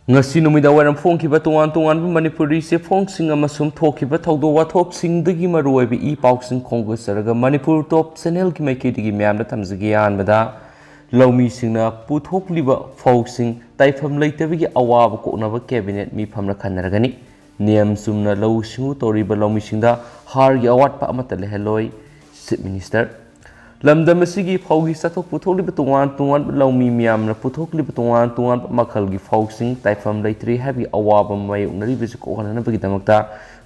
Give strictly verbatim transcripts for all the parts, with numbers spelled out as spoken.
ꯉꯁꯤ ꯅꯨꯃꯤꯗꯥꯡ ꯋꯥꯏꯔꯝ ꯐꯣꯡꯈꯤꯕ ꯇꯣꯉꯥꯟ ꯇꯣꯉꯥꯟꯕ ꯃꯅꯤꯄꯨꯔꯤ ꯆꯦꯐꯣꯡꯁꯤꯡ ꯑꯃꯁꯨꯡ ꯊꯣꯛꯈꯤꯕ ꯊꯧꯗꯣꯛ ꯋꯥꯊꯣꯛꯁꯤꯡꯗꯒꯤ ꯃꯔꯨꯑꯣꯏꯕ ꯏ ꯄꯥꯎꯁꯤꯡ ꯈꯣꯝꯒꯠꯆꯔꯒ ꯃꯅꯤꯄꯨꯔ ꯇꯣꯞ ꯆꯦꯅꯦꯜꯒꯤ ꯃꯥꯏꯀꯩꯗꯒꯤ ꯃꯌꯥꯝꯗ ꯊꯝꯖꯒꯦ꯫ ꯑꯍꯥꯟꯕꯗ, ꯂꯧꯃꯤꯁꯤꯡꯅ ꯄꯨꯊꯣꯛꯂꯤꯕ ꯐꯧꯁꯤꯡ ꯇꯥꯏꯐꯝ ꯂꯩꯇꯕꯒꯤ ꯑꯋꯥꯕ ꯀꯣꯛꯅꯕ ꯀꯦꯕꯤꯅꯦꯠ ꯃꯤꯐꯝꯅ ꯈꯟꯅꯔꯒꯅꯤ꯫ ꯅꯤꯌꯝ ꯆꯨꯝꯅ ꯂꯧꯎ ꯁꯤꯡꯎ ꯇꯧꯔꯤꯕ ꯂꯧꯃꯤꯁꯤꯡꯗ ꯍꯥꯔꯒꯤ ꯑꯋꯥꯠꯄ ꯑꯃꯠꯇ ꯂꯩꯍꯜꯂꯣꯏ, ꯆꯤꯐ ꯃꯤꯅꯤꯁꯇꯔ꯫ ꯂꯝꯗꯝ ꯑꯁꯤꯒꯤ ꯐꯧꯒꯤ ꯆꯥꯊꯣꯛ ꯄꯨꯊꯣꯛꯂꯤꯕ ꯇꯣꯉꯥꯟ ꯇꯣꯉꯥꯟꯕ ꯂꯧꯃꯤ ꯃꯌꯥꯝꯅ ꯄꯨꯊꯣꯛꯂꯤꯕ ꯇꯣꯉꯥꯟ ꯇꯣꯉꯥꯟꯕ ꯃꯈꯜꯒꯤ ꯐꯧꯁꯤꯡ ꯇꯥꯏꯐꯝ ꯂꯩꯇ꯭ꯔꯦ ꯍꯥꯏꯕꯒꯤ ꯑꯋꯥꯕ ꯃꯥꯌꯣꯛꯅꯔꯤꯕꯁꯤ ꯀꯣꯛꯍꯟꯅꯕꯒꯤꯗꯃꯛꯇ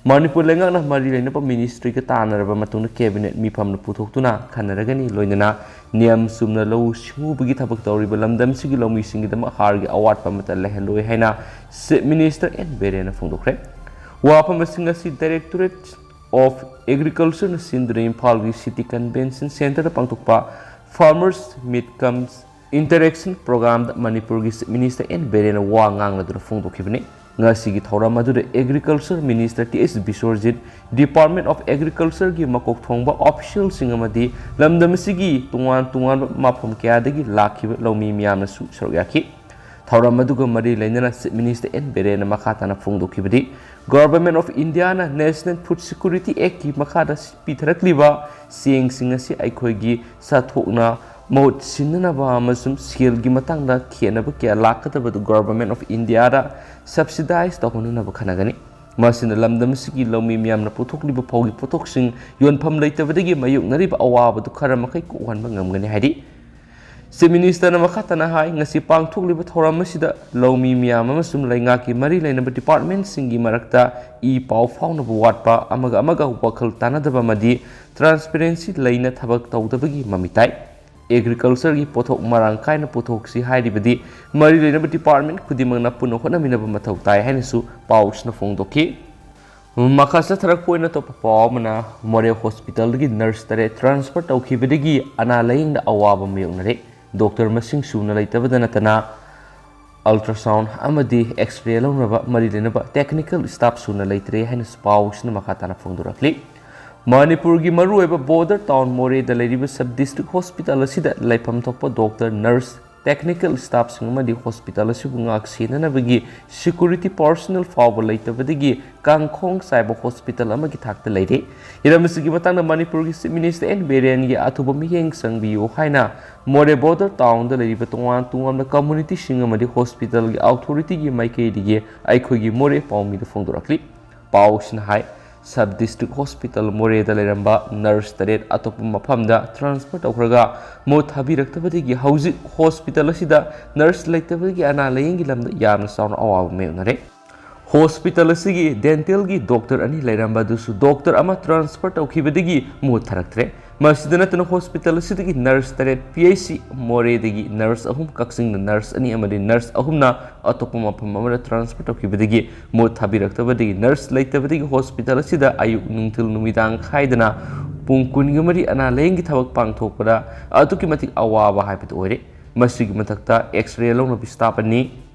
ꯃꯅꯤꯄꯨꯔ ꯂꯩꯉꯥꯛꯅ ꯃꯔꯤ ꯂꯩꯅꯕ ꯃꯤꯅꯤꯁꯇ꯭ꯔꯤꯒ ꯇꯥꯟꯅꯔꯕ ꯃꯇꯨꯡꯗ ꯀꯦꯕꯤꯅꯦꯠ ꯃꯤꯐꯝꯗ ꯄꯨꯊꯣꯛꯇꯨꯅ ꯈꯟꯅꯔꯒꯅꯤ꯫ ꯂꯣꯏꯅꯅ ꯅꯤꯌꯝ ꯆꯨꯝꯅ ꯂꯧꯎ ꯁꯤꯡꯎꯕꯒꯤ ꯊꯕꯛ ꯇꯧꯔꯤꯕ ꯂꯝꯗꯝꯁꯤꯒꯤ ꯂꯧꯃꯤꯁꯤꯡꯒꯤꯗꯃꯛ ꯍꯥꯔꯒꯤ ꯑꯋꯥꯠꯄ ꯑꯃꯠꯇ ꯂꯩꯍꯜꯂꯣꯏ ꯍꯥꯏꯅ ꯆꯤꯐ ꯃꯤꯅꯤꯁꯇꯔ ꯑꯦꯟ ꯕꯤꯔꯦꯟꯅ ꯐꯣꯡꯗꯣꯛꯈ꯭ꯔꯦ꯫ ꯋꯥꯐꯝꯁꯤꯡ ꯑꯁꯤ ꯗꯥꯏꯔꯦꯛꯇꯣꯔꯦꯠ ꯑꯣꯐ ꯑꯦꯒ꯭ꯔꯤꯀꯜꯆꯔꯅ ꯁꯤꯟꯗꯨꯅ ꯏꯝꯐꯥꯜꯒꯤ ꯁꯤꯇꯤ ꯀꯟꯚꯦꯟꯁꯟ ꯁꯦꯟꯇꯔꯗ ꯄꯥꯡꯊꯣꯛꯄ ꯐꯥꯔꯃꯔꯁ ꯃꯤꯠ ꯀꯝꯁ ꯏꯟꯇꯔꯦꯛꯁꯟ ꯄ꯭ꯔꯣꯒ꯭ꯔꯥꯝꯗ ꯃꯅꯤꯄꯨꯔꯒꯤ ꯆꯤꯐ ꯃꯤꯅꯤꯁꯇꯔ ꯑꯦꯟ ꯕꯤꯔꯦꯟꯅ ꯋꯥ ꯉꯥꯡꯂꯗꯨꯅ ꯐꯣꯡꯗꯣꯛꯈꯤꯕꯅꯤ꯫ ꯉꯁꯤꯒꯤ ꯊꯧꯔꯝ ꯑꯗꯨꯗ agriculture minister T H Biswajit, department of ꯑꯦꯒ꯭ꯔꯤꯀꯜꯆꯔꯒꯤ ꯃꯀꯣꯛ ꯊꯣꯡꯕ ꯑꯣꯐꯤꯁꯤꯌꯦꯜꯁꯤꯡ ꯑꯃꯗꯤ ꯂꯝꯗꯝ ꯑꯁꯤꯒꯤ ꯇꯣꯉꯥꯟ ꯇꯣꯉꯥꯟꯕ ꯃꯐꯝ ꯀꯌꯥꯗꯒꯤ ꯂꯥꯛꯈꯤꯕ ꯂꯧꯃꯤ ꯃꯌꯥꯝꯅꯁꯨ ꯁꯔꯨꯛ ꯌꯥꯈꯤ꯫ ꯊꯧꯔꯝ ꯑꯗꯨꯒ ꯃꯔꯤ ꯂꯩꯅꯅ ꯆꯤꯐ ꯃꯤꯅꯤꯁꯇꯔ ꯑꯦꯟ ꯕꯤꯔꯦꯟꯅ ꯃꯈꯥ ꯇꯥꯅ ꯐꯣꯡꯗꯣꯛꯈꯤꯕꯗꯤ, ꯒꯣꯚꯔꯟꯃꯦꯟꯠ ꯑꯣꯐ ꯏꯟꯗꯤꯌꯥꯅ ꯅꯦꯁꯅꯦꯜ ꯐꯨꯗ ꯁꯦꯀ꯭ꯌꯨꯔꯤꯇꯤ ꯑꯦꯛꯀꯤ ꯃꯈꯥꯗ ꯄꯤꯊꯔꯛꯂꯤꯕ ꯆꯦꯡꯁꯤꯡ ꯑꯁꯤ ꯑꯩꯈꯣꯏꯒꯤ ꯆꯥꯊꯣꯛꯅ ꯃꯍꯨꯠ ꯁꯤꯟꯅꯅꯕ ꯑꯃꯁꯨꯡ ꯁꯦꯜꯒꯤ ꯃꯇꯥꯡꯗ ꯈꯦꯠꯅꯕ ꯀꯌꯥ ꯂꯥꯛꯀꯗꯕꯗꯨ ꯒꯣꯚꯔꯟꯃꯦꯟꯠ ꯑꯣꯐ ꯏꯟꯗꯤꯌꯥꯗ ꯁꯕꯁꯤꯗꯥꯏꯖ ꯇꯧꯍꯟꯅꯅꯕ ꯈꯟꯅꯒꯅꯤ꯫ ꯃꯁꯤꯅ ꯂꯝꯗꯝ ꯑꯁꯤꯒꯤ ꯂꯧꯃꯤ ꯃꯤꯌꯥꯝꯅ ꯄꯨꯊꯣꯛꯂꯤꯕ ꯐꯧꯒꯤ ꯄꯣꯠꯊꯣꯛꯁꯤꯡ ꯌꯣꯟꯐꯝ ꯂꯩꯇꯕꯗꯒꯤ ꯃꯥꯌꯣꯛꯅꯔꯤꯕ ꯑꯋꯥꯕꯗꯨ ꯈꯔ ꯃꯈꯩ ꯀꯣꯛꯍꯟꯕ ꯉꯝꯒꯅꯤ ꯍꯥꯏꯔꯤ꯫ ꯆꯤꯐ ꯃꯤꯅꯤꯁꯇꯔꯅ ꯃꯈꯥ ꯇꯥꯅ ꯍꯥꯏ, ꯉꯁꯤ ꯄꯥꯡꯊꯣꯛꯂꯤꯕ ꯊꯧꯔꯝ ꯑꯁꯤꯗ ꯂꯧꯃꯤ ꯃꯤꯌꯥꯝ ꯑꯃꯁꯨꯡ ꯂꯩꯉꯥꯛꯀꯤ ꯃꯔꯤ ꯂꯩꯅꯕ ꯗꯤꯄꯥꯔꯠꯃꯦꯟꯠꯁꯤꯡꯒꯤ ꯃꯔꯛꯇ ꯏ ꯄꯥꯎ ꯐꯥꯎꯅꯕ ꯋꯥꯠꯄ, ꯑꯃꯒ ꯑꯃꯒ ꯋꯥꯈꯜ ꯇꯥꯅꯗꯕ ꯑꯃꯗꯤ ꯇ꯭ꯔꯥꯟꯁꯄꯦꯔꯦꯟꯁꯤ ꯂꯩꯅ ꯊꯕꯛ ꯇꯧꯗꯕꯒꯤ ꯃꯃꯤ ꯇꯥꯏ꯫ ꯑꯦꯒ꯭ꯔꯤꯀꯜꯆꯔꯒꯤ ꯄꯣꯠꯊꯣꯛ ꯃꯔꯥꯡ ꯀꯥꯏꯅ ꯄꯨꯊꯣꯛꯁꯤ ꯍꯥꯏꯔꯤꯕꯗꯤ ꯃꯔꯤ ꯂꯩꯅꯕ ꯗꯤꯄꯥꯔꯠꯃꯦꯟꯠ ꯈꯨꯗꯤꯡꯃꯛꯅ ꯄꯨꯟꯅ ꯍꯣꯠꯅꯃꯤꯟꯅꯕ ꯃꯊꯧ ꯇꯥꯏ ꯍꯥꯏꯅꯁꯨ ꯄꯥꯎꯁꯤꯅ ꯐꯣꯡꯗꯣꯛꯈꯤ꯫ ꯃꯈꯥ ꯆꯠꯊꯔꯛꯄ ꯑꯣꯏꯅ ꯑꯇꯣꯞꯄ ꯄꯥꯎ ꯑꯃꯅ, ꯃꯣꯔꯦ ꯍꯣꯁꯄꯤꯇꯥꯜꯗꯒꯤ ꯅꯔꯁ ꯇꯔꯦꯠ ꯇ꯭ꯔꯥꯟꯁꯐꯔ ꯇꯧꯈꯤꯕꯗꯒꯤ ꯑꯅꯥ ꯂꯥꯌꯦꯡꯗ ꯑꯋꯥꯕ ꯃꯥꯌꯣꯛꯅꯔꯦ꯫ ꯗꯣꯛꯇꯔ ꯃꯁꯤꯡ ꯁꯨꯅ ꯂꯩꯇꯕꯗ ꯅꯠꯇꯅ ꯑꯜꯇ꯭ꯔꯥꯁꯥꯎꯟ ꯑꯃꯗꯤ ꯑꯦꯛꯁ-ꯔꯦ ꯂꯧꯅꯕ ꯃꯔꯤ ꯂꯩꯅꯕ ꯇꯦꯛꯅꯤꯀꯦꯜ ꯁ꯭ꯇꯥꯐ ꯁꯨꯅ ꯂꯩꯇ꯭ꯔꯦ ꯍꯥꯏꯅꯁꯨ ꯄꯥꯎꯁꯤꯅ ꯃꯈꯥ ꯇꯥꯅ ꯐꯣꯡꯗꯣꯔꯛꯂꯤ꯫ ꯃꯅꯤꯄꯨꯔꯒꯤ ꯃꯔꯨꯑꯣꯏꯕ ꯕꯣꯔꯗꯔ ꯇꯥꯎꯟ ꯃꯣꯔꯦꯗ ꯂꯩꯔꯤꯕ ꯁꯕ ꯗꯤꯁꯇ꯭ꯔꯤꯛ ꯍꯣꯁꯄꯤꯇꯥꯜ ꯑꯁꯤꯗ ꯂꯩꯐꯝ ꯊꯣꯛꯄ ꯗꯣꯛꯇꯔ, ꯅꯔꯁ, technical staffꯁꯤꯡ ꯑꯃꯗꯤ hospital ꯑꯁꯤꯕꯨ ꯉꯥꯛ ꯁꯦꯟꯅꯅꯕꯒꯤ security personnel ꯐꯥꯎꯕ ꯂꯩꯇꯕꯗꯒꯤ ꯀꯥꯡꯈꯣꯡ ꯆꯥꯏꯕ hospital ꯑꯃꯒꯤ ꯊꯥꯛꯇ ꯂꯩꯔꯦ꯫ ꯍꯤꯔꯝ ꯑꯁꯤꯒꯤ ꯃꯇꯥꯡꯗ ꯃꯅꯤꯄꯨꯔꯒꯤ Chief Minister N ꯕꯤꯔꯦꯟꯒꯤ ꯑꯊꯨꯕ ꯃꯤꯠꯌꯦꯡ ꯆꯪꯕꯤꯌꯨ ꯍꯥꯏꯅ ꯃꯣꯔꯦ border townꯗ ꯂꯩꯔꯤꯕ ꯇꯣꯉꯥꯟ ꯇꯣꯉꯥꯟꯕ communityꯁꯤꯡ ꯑꯃꯗꯤ hospitalꯒꯤ authorityꯒꯤ ꯃꯥꯏꯀꯩꯗꯒꯤ ꯑꯩꯈꯣꯏꯒꯤ ꯃꯣꯔꯦ ꯄꯥꯎꯃꯤꯗ ꯐꯣꯡꯗꯣꯔꯛꯂꯤ꯫ ꯄꯥꯎꯁꯤꯅ ꯍꯥꯏ, Sub District Hospital ꯃꯣꯔꯦꯗ ꯂꯩꯔꯝꯕ nurse ꯇꯔꯦꯠ ꯑꯇꯣꯞꯄ ꯃꯐꯝꯗ transfer ꯇꯧꯈ꯭ꯔꯒ ꯃꯍꯨꯠ ꯊꯥꯕꯤꯔꯛꯇꯕꯗꯒꯤ ꯍꯧꯖꯤꯛ hospital ꯑꯁꯤꯗ nurse ꯂꯩꯇꯕꯗꯒꯤ ꯑꯅꯥ ꯂꯥꯌꯦꯡꯒꯤ ꯂꯝꯗ ꯌꯥꯝꯅ ꯆꯥꯎꯅ ꯑꯋꯥꯕ ꯃꯥꯌꯣꯛꯅꯔꯦ꯫ Hospital ꯑꯁꯤꯒꯤ dentalꯒꯤ doctor ꯑꯅꯤ ꯂꯩꯔꯝꯕ ꯑꯗꯨꯁꯨ doctor ꯑꯃ transfer ꯇꯧꯈꯤꯕꯗꯒꯤ ꯃꯍꯨꯠ ꯊꯥꯔꯛꯇ꯭ꯔꯦ꯫ ꯃꯁꯤꯗ ꯅꯠꯇꯅ hospital ꯑꯁꯤꯗꯒꯤ nurse ꯇꯔꯦꯠ, P H C ꯃꯣꯔꯦꯗꯒꯤ nurse ꯑꯍꯨꯝ, ꯀꯛꯆꯤꯡꯗ nurse ꯑꯅꯤ ꯑꯃꯗꯤ nurse ꯑꯍꯨꯝꯅ ꯑꯇꯣꯞꯄ ꯃꯐꯝ ꯑꯃꯗ transfer ꯇꯧꯈꯤꯕꯗꯒꯤ ꯃꯍꯨꯠ ꯊꯥꯕꯤꯔꯛꯇꯕꯗꯒꯤ nurse ꯂꯩꯇꯕꯗꯒꯤ hospital ꯑꯁꯤꯗ ꯑꯌꯨꯛ, ꯅꯨꯡꯊꯤꯜ, ꯅꯨꯃꯤꯗꯥꯡ ꯈꯥꯏꯗꯅ ꯄꯨꯡ ꯀꯨꯟꯒ ꯃꯔꯤ ꯑꯅꯥ ꯂꯥꯌꯦꯡꯒꯤ ꯊꯕꯛ ꯄꯥꯡꯊꯣꯛꯄꯗ ꯑꯗꯨꯛꯀꯤ ꯃꯇꯤꯛ ꯑꯋꯥꯕ ꯍꯥꯏꯕꯗꯨ ꯑꯣꯏꯔꯦ꯫ ꯃꯁꯤꯒꯤ ꯃꯊꯛꯇ X-ray ꯂꯧꯅꯕ staff ꯑꯅꯤ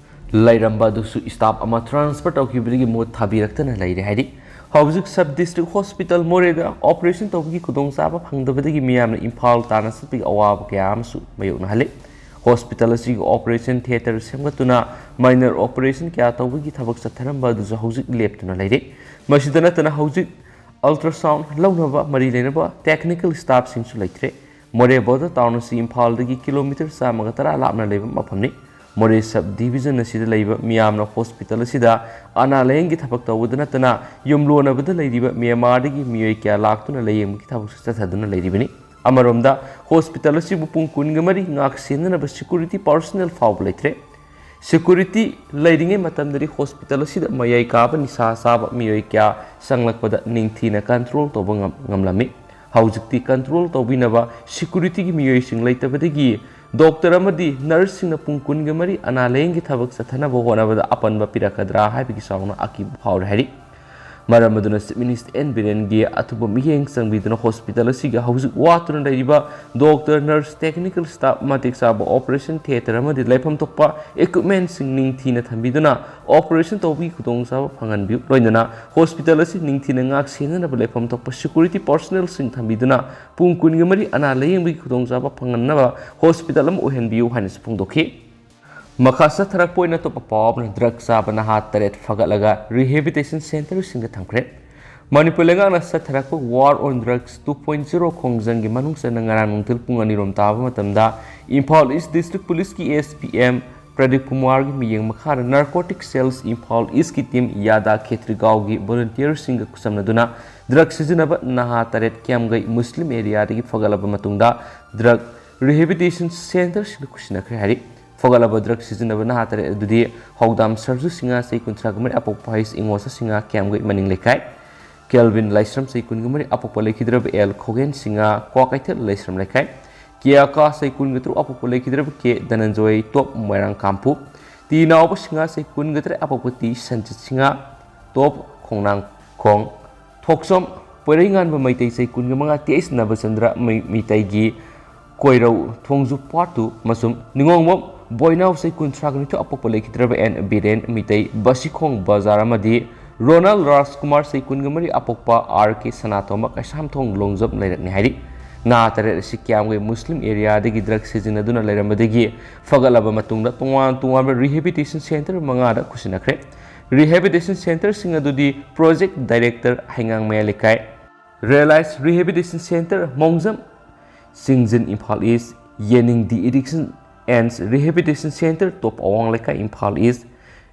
ꯂꯩꯔꯝꯕ ꯑꯗꯨꯁꯨ staff ꯑꯃ transfer ꯇꯧꯈꯤꯕꯗꯒꯤ ꯃꯍꯨꯠ ꯊꯥꯕꯤꯔꯛꯇꯅ ꯂꯩꯔꯦ ꯍꯥꯏꯔꯤ꯫ ꯍꯧꯖꯤꯛ Sub District Hospital ꯃꯣꯔꯦꯗ operation ꯇꯧꯕꯒꯤ ꯈꯨꯗꯣꯡꯆꯥꯕ ꯐꯪꯗꯕꯗꯒꯤ ꯃꯤꯌꯥꯝꯅ ꯏꯝꯐꯥꯜ ꯇꯥꯟꯅ ꯆꯠꯄꯒꯤ ꯑꯋꯥꯕ ꯀꯌꯥ ꯑꯃꯁꯨ ꯃꯥꯌꯣꯛꯅꯍꯜꯂꯤ꯫ Hospital ꯑꯁꯤꯒꯤ operation theatre ꯁꯦꯝꯒꯠꯇꯨꯅ minor operation ꯀꯌꯥ ꯇꯧꯕꯒꯤ ꯊꯕꯛ ꯆꯠꯊꯔꯝꯕ ꯑꯗꯨꯁꯨ ꯍꯧꯖꯤꯛ ꯂꯦꯞꯇꯨꯅ ꯂꯩꯔꯦ꯫ ꯃꯁꯤꯗ ꯅꯠꯇꯅ ꯍꯧꯖꯤꯛ ultrasound ꯂꯧꯅꯕ ꯃꯔꯤ ꯂꯩꯅꯕ technical staffꯁꯤꯡꯁꯨ ꯂꯩꯇ꯭ꯔꯦ꯫ ꯃꯣꯔꯦ border town ꯑꯁꯤ ꯏꯝꯐꯥꯜꯗꯒꯤ kilometre ꯆꯥꯝꯃꯒ ꯇꯔꯥ ꯂꯥꯞꯅ ꯂꯩꯕ ꯃꯐꯝꯅꯤ꯫ ꯃꯣꯔꯦ sub division ꯑꯁꯤꯗ ꯂꯩꯕ ꯃꯤꯌꯥꯝꯅ hospital ꯑꯁꯤꯗ ꯑꯅꯥ ꯂꯥꯌꯦꯡꯒꯤ ꯊꯕꯛ ꯇꯧꯕꯗ ꯅꯠꯇꯅ ꯌꯨꯝꯂꯣꯟꯅꯕꯗ ꯂꯩꯔꯤꯕ ꯃ꯭ꯌꯥꯟꯃꯥꯔꯗꯒꯤ ꯃꯤꯑꯣꯏ ꯀꯌꯥ ꯂꯥꯛꯇꯨꯅ ꯂꯥꯌꯦꯡꯕꯒꯤ ꯊꯕꯛꯁꯨ ꯆꯠꯊꯗꯨꯅ ꯂꯩꯔꯤꯕꯅꯤ꯫ ꯑꯃꯔꯣꯝꯗ hospital ꯑꯁꯤꯕꯨ ꯄꯨꯡ ꯀꯨꯟꯒ ꯃꯔꯤ ꯉꯥꯛ ꯁꯦꯟꯅꯅꯕ security personnel ꯐꯥꯎꯕ ꯂꯩꯇ꯭ꯔꯦ꯫ Security ꯂꯩꯔꯤꯉꯩ ꯃꯇꯝꯗꯗꯤ hospital ꯑꯁꯤꯗ ꯃꯌꯥꯏ ꯀꯥꯕ ꯅꯤꯁꯥ ꯆꯥꯕ ꯃꯤꯑꯣꯏ ꯀꯌꯥ ꯆꯪꯂꯛꯄꯗ ꯅꯤꯡꯊꯤꯅ control ꯇꯧꯕ ꯉꯝ-, ꯉꯝꯂꯝꯃꯤ꯫ ꯍꯧꯖꯤꯛꯇꯤ control ꯇꯧꯕꯤꯅꯕ securityꯒꯤ ꯃꯤꯑꯣꯏꯁꯤꯡ ꯂꯩꯇꯕꯗꯒꯤ doctor ꯑꯃꯗꯤ nurseꯁꯤꯡꯅ ꯄꯨꯡ ꯀꯨꯟꯒ ꯃꯔꯤ ꯑꯅꯥ ꯂꯥꯌꯦꯡꯒꯤ ꯊꯕꯛ ꯆꯠꯊꯅꯕ ꯍꯣꯠꯅꯕꯗ ꯑꯄꯟꯕ ꯄꯤꯔꯛꯀꯗ꯭ꯔꯥ ꯍꯥꯏꯕꯒꯤ ꯆꯥꯎꯅ ꯑꯀꯤꯕ ꯐꯥꯎꯔꯤ ꯍꯥꯏꯔꯤ꯫ ꯃꯔꯝ ꯑꯗꯨꯅ Chief Minister ꯑꯦꯟ ꯕꯤꯔꯦꯟꯒꯤ ꯑꯊꯨꯕ ꯃꯤꯠꯌꯦꯡ ꯆꯪꯕꯤꯗꯨꯅ hospital ꯑꯁꯤꯒꯤ ꯍꯧꯖꯤꯛ ꯋꯥꯠꯇꯨꯅ ꯂꯩꯔꯤꯕ doctor, nurse, technical staff, ꯃꯇꯤꯛ ꯆꯥꯕ operation theatre ꯑꯃꯗꯤ ꯂꯩꯐꯝ ꯊꯣꯛꯄ equipmentꯁꯤꯡ ꯅꯤꯡꯊꯤꯅ ꯊꯝꯕꯤꯗꯨꯅ operation ꯇꯧꯕꯒꯤ ꯈꯨꯗꯣꯡꯆꯥꯕ ꯐꯪꯍꯟꯕꯤꯌꯨ꯫ ꯂꯣꯏꯅꯅ hospital ꯑꯁꯤ ꯅꯤꯡꯊꯤꯅ ꯉꯥꯛ ꯁꯦꯟꯅꯅꯕ ꯂꯩꯐꯝ ꯊꯣꯛꯄ security personnelꯁꯤꯡ ꯊꯝꯕꯤꯗꯨꯅ ꯄꯨꯡ ꯀꯨꯟꯒ ꯃꯔꯤ ꯑꯅꯥ ꯂꯥꯌꯦꯡꯕꯒꯤ ꯈꯨꯗꯣꯡꯆꯥꯕ ꯐꯪꯍꯟꯅꯕ hospital ꯑꯃ ꯑꯣꯏꯍꯟꯕꯤꯌꯨ ꯍꯥꯏꯅꯁꯨ ꯐꯣꯡꯗꯣꯛꯈꯤ꯫ ꯃꯈꯥ ꯆꯠꯊꯔꯛꯄ ꯑꯣꯏꯅ ꯑꯇꯣꯞꯄ ꯄꯥꯎ ꯑꯃꯅ drug ꯆꯥꯕ ꯅꯍꯥ ꯇꯔꯦꯠ ꯐꯒꯠꯂꯒ rehabilitation centreꯁꯤꯡꯗ ꯊꯝꯈ꯭ꯔꯦ꯫ ꯃꯅꯤꯄꯨꯔ ꯂꯩꯉꯥꯛꯅ ꯆꯠꯊꯔꯛꯄ War on Drugs two point zero ꯈꯣꯡꯖꯪꯒꯤ ꯃꯅꯨꯡ ꯆꯟꯅ ꯉꯔꯥꯡ ꯅꯨꯡꯊꯤꯜ ꯄꯨꯡ ꯑꯅꯤꯔꯣꯝ ꯇꯥꯕ ꯃꯇꯝꯗ Imphal East District Policeꯀꯤ S P M Pradeep ꯀꯨꯃꯥꯔꯒꯤ ꯃꯤꯠꯌꯦꯡ ꯃꯈꯥꯗ Narcotic Cells Imphal Eastꯀꯤ team ꯌꯥꯗꯥ ꯈꯦꯇ꯭ꯔꯤꯒꯥꯎꯒꯤ volunteerꯁꯤꯡꯒ ꯈꯨꯠꯁꯝꯅꯗꯨꯅ drug ꯁꯤꯖꯤꯟꯅꯕ ꯅꯍꯥ ꯇꯔꯦꯠ ꯀꯤꯌꯥꯝꯒꯩ ꯃꯨꯁꯂꯤꯝ areaꯗꯒꯤ ꯐꯒꯠꯂꯕ ꯃꯇꯨꯡꯗ drug rehabilitation centreꯁꯤꯡꯗ ꯈꯨꯠꯁꯤꯟꯅꯈ꯭ꯔꯦ ꯍꯥꯏꯔꯤ꯫ ꯐꯒꯠꯂꯕ drug ꯁꯤꯖꯤꯟꯅꯕ ꯅꯍꯥ ꯇꯔꯦꯠ ꯑꯗꯨꯗꯤ ꯍꯧꯗꯥꯝ ꯁꯔꯖꯨ ꯁꯤꯡꯍ, ꯆꯍꯤ ꯀꯨꯟꯊ꯭ꯔꯥꯒ ꯃꯔꯤ, ꯑꯄꯣꯛꯄ ꯍꯩꯁ ꯏꯉꯣꯁ ꯁꯤꯡꯍ, ꯀꯤꯌꯥꯝꯒꯩ ꯃꯅꯤꯡ ꯂꯩꯀꯥꯏ, ꯀꯦꯜꯚꯤꯟ ꯂꯥꯏꯁ꯭ꯔꯝ, ꯆꯍꯤ ꯀꯨꯟꯒ ꯃꯔꯤ, ꯑꯄꯣꯛꯄ ꯂꯩꯈꯤꯗ꯭ꯔꯕ ꯑꯦꯜ ꯈꯣꯒꯦꯟ ꯁꯤꯡꯍ, ꯀ꯭ꯋꯥꯀꯩꯊꯦꯜ ꯂꯥꯏꯁ꯭ꯔꯝ ꯂꯩꯀꯥꯏ, ꯀꯤꯌꯥꯀꯥ, ꯆꯍꯤ ꯀꯨꯟꯒ ꯇꯔꯨꯛ, ꯑꯄꯣꯛꯄ ꯂꯩꯈꯤꯗ꯭ꯔꯕ ꯀꯦ ꯙꯅꯟꯖꯣꯏ, ꯇꯣꯞ ꯃꯣꯏꯔꯥꯡ ꯀꯥꯝꯄꯨ, ꯇꯤ ꯅꯥꯎꯕ ꯁꯤꯡꯍ, ꯆꯍꯤ ꯀꯨꯟꯒ ꯇꯔꯦꯠ, ꯑꯄꯣꯛꯄ ꯇꯤ ꯁꯟꯖꯤꯠ ꯁꯤꯡꯍ, ꯇꯣꯞ ꯈꯣꯡꯅꯥꯡꯈꯣꯡ, ꯊꯣꯛꯆꯣꯝ ꯄꯣꯏꯔꯩꯉꯥꯟꯕ ꯃꯩꯇꯩ, ꯆꯍꯤ ꯀꯨꯟꯒ ꯃꯉꯥ, ꯇꯤ ꯑꯩꯆ ꯅꯕꯆꯟꯗ꯭ꯔ ꯃꯩ-, ꯃꯩꯇꯩꯒꯤ ꯀꯣꯏꯔꯧ ꯊꯣꯡꯖꯨ part two ꯑꯃꯁꯨꯡ ꯅꯤꯉꯣꯡꯕꯝ ꯕꯣꯏꯅꯥꯎ, ꯆꯍꯤ ꯀꯨꯟꯊ꯭ꯔꯥꯒ ꯅꯤꯊꯣꯏ, ꯑꯄꯣꯛꯄ ꯂꯩꯈꯤꯗ꯭ꯔꯕ ꯑꯦꯟ ꯕꯤꯔꯦꯟ ꯃꯤꯇꯩ, ꯕꯁꯤꯈꯣꯡ ꯕꯖꯥꯔ ꯑꯃꯗꯤ ꯔꯣꯅꯥꯜ ꯔꯥꯖꯀꯨꯃꯥꯔ, ꯆꯍꯤ ꯀꯨꯟꯒ ꯃꯔꯤ, ꯑꯄꯣꯛꯄ ꯑꯥꯔ ꯀꯦ ꯁꯅꯥꯇꯣꯝꯕ, ꯀꯩꯁꯥꯝꯊꯣꯡ ꯂꯣꯡꯖꯝ ꯂꯩꯔꯛꯅꯤ ꯍꯥꯏꯔꯤ꯫ ꯅꯍꯥ ꯇꯔꯦꯠ ꯑꯁꯤ ꯀꯤꯌꯥꯝꯒꯩ ꯃꯨꯁꯂꯤꯝ areaꯗꯒꯤ drug ꯁꯤꯖꯤꯟꯅꯗꯨꯅ ꯂꯩꯔꯝꯕꯗꯒꯤ ꯐꯒꯠꯂꯕ ꯃꯇꯨꯡꯗ ꯇꯣꯉꯥꯟ ꯇꯣꯉꯥꯟꯕ rehabilitation centre ꯃꯉꯥꯗ ꯈꯨꯠꯁꯤꯟꯅꯈ꯭ꯔꯦ꯫ Rehabilitation centreꯁꯤꯡ ꯑꯗꯨꯗꯤ Project Director ꯍꯩꯉꯥꯡ ꯃꯌꯥꯏ ꯂꯩꯀꯥꯏ, Realize Rehabilitation Centre ꯃꯣꯡꯖꯝ, ꯆꯤꯡꯖꯤꯟ Imphal East, ꯌꯦꯅꯤꯡ De-Addiction and Rehabilitation Centre ꯇꯣꯞ ꯑꯋꯥꯡ ꯂꯩꯀꯥꯏ Imphal East,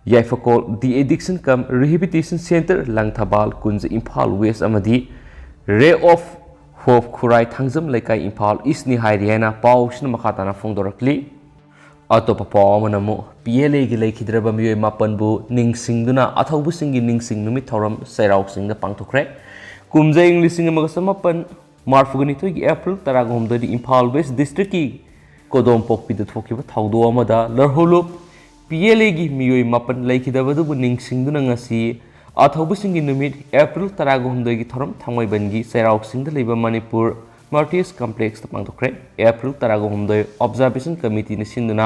ꯌꯥꯏꯐꯀꯣꯜ De-Addiction cum Rehabilitation Centre Langthabal ꯀꯨꯟꯖ Imphal West ꯑꯃꯗꯤ Ray of Hope ꯈꯨꯔꯥꯏ ꯊꯥꯡꯖꯝ ꯂꯩꯀꯥꯏ ꯏꯝꯐꯥꯜ Eastꯅꯤ ꯍꯥꯏꯔꯤ ꯍꯥꯏꯅ ꯄꯥꯎꯁꯤꯅ ꯃꯈꯥ ꯇꯥꯅ ꯐꯣꯡꯗꯣꯔꯛꯂꯤ꯫ ꯑꯇꯣꯞꯄ ꯄꯥꯎ ꯑꯃꯅ ꯑꯃꯨꯛ P L Aꯒꯤ ꯂꯩꯈꯤꯗ꯭ꯔꯕ ꯃꯤꯑꯣꯏ ꯃꯥꯄꯟꯕꯨ ꯅꯤꯡꯁꯤꯡꯗꯨꯅ ꯑꯊꯧꯕꯁꯤꯡꯒꯤ ꯅꯤꯡꯁꯤꯡ ꯅꯨꯃꯤꯠ ꯊꯧꯔꯝ ꯆꯩꯔꯥꯎ ꯆꯤꯡꯗ ꯄꯥꯡꯊꯣꯛꯈ꯭ꯔꯦ꯫ ꯀꯨꯝꯖꯥ ꯏꯪ ꯂꯤꯁꯤꯡ ꯑꯃꯒ ꯆꯃꯥꯄꯟ ꯃꯔꯐꯨꯒ ꯅꯤꯊꯣꯏꯒꯤ April ꯇꯔꯥꯒ ꯍꯨꯝꯗꯣꯏꯗ ꯏꯝꯐꯥꯜ West Districtꯀꯤ ꯀꯣꯗꯣꯝꯄꯣꯛꯄꯤꯗ ꯊꯣꯛꯈꯤꯕ ꯊꯧꯗꯣꯛ ꯑꯃꯗ ꯂꯔꯍꯨꯂꯨꯞ P L Aꯒꯤ ꯃꯤꯑꯣꯏ ꯃꯥꯄꯟ ꯂꯩꯈꯤꯗꯕꯗꯨꯕꯨ ꯅꯤꯡꯁꯤꯡꯗꯨꯅ ꯉꯁꯤ ꯑꯊꯧꯕꯁꯤꯡꯒꯤ ꯅꯨꯃꯤꯠ ꯑꯦꯄ꯭ꯔꯤꯜ ꯇꯔꯥꯒ ꯍꯨꯝꯗꯣꯏꯒꯤ ꯊꯧꯔꯝ ꯊꯥꯡꯃꯩꯕꯟꯒꯤ ꯆꯩꯔꯥꯎ ꯆꯤꯡꯗ ꯂꯩꯕ ꯃꯅꯤꯄꯨꯔ ꯃꯥꯔꯇꯤꯌꯔꯁ ꯀꯝꯄ꯭ꯂꯦꯛꯁꯇ ꯄꯥꯡꯊꯣꯛꯈ꯭ꯔꯦ꯫ ꯑꯦꯄ꯭ꯔꯤꯜ ꯇꯔꯥꯒ ꯍꯨꯝꯗꯣꯏ ꯑꯣꯕꯖꯥꯔꯕꯦꯁꯟ ꯀꯃꯤꯇꯤꯅ ꯁꯤꯟꯗꯨꯅ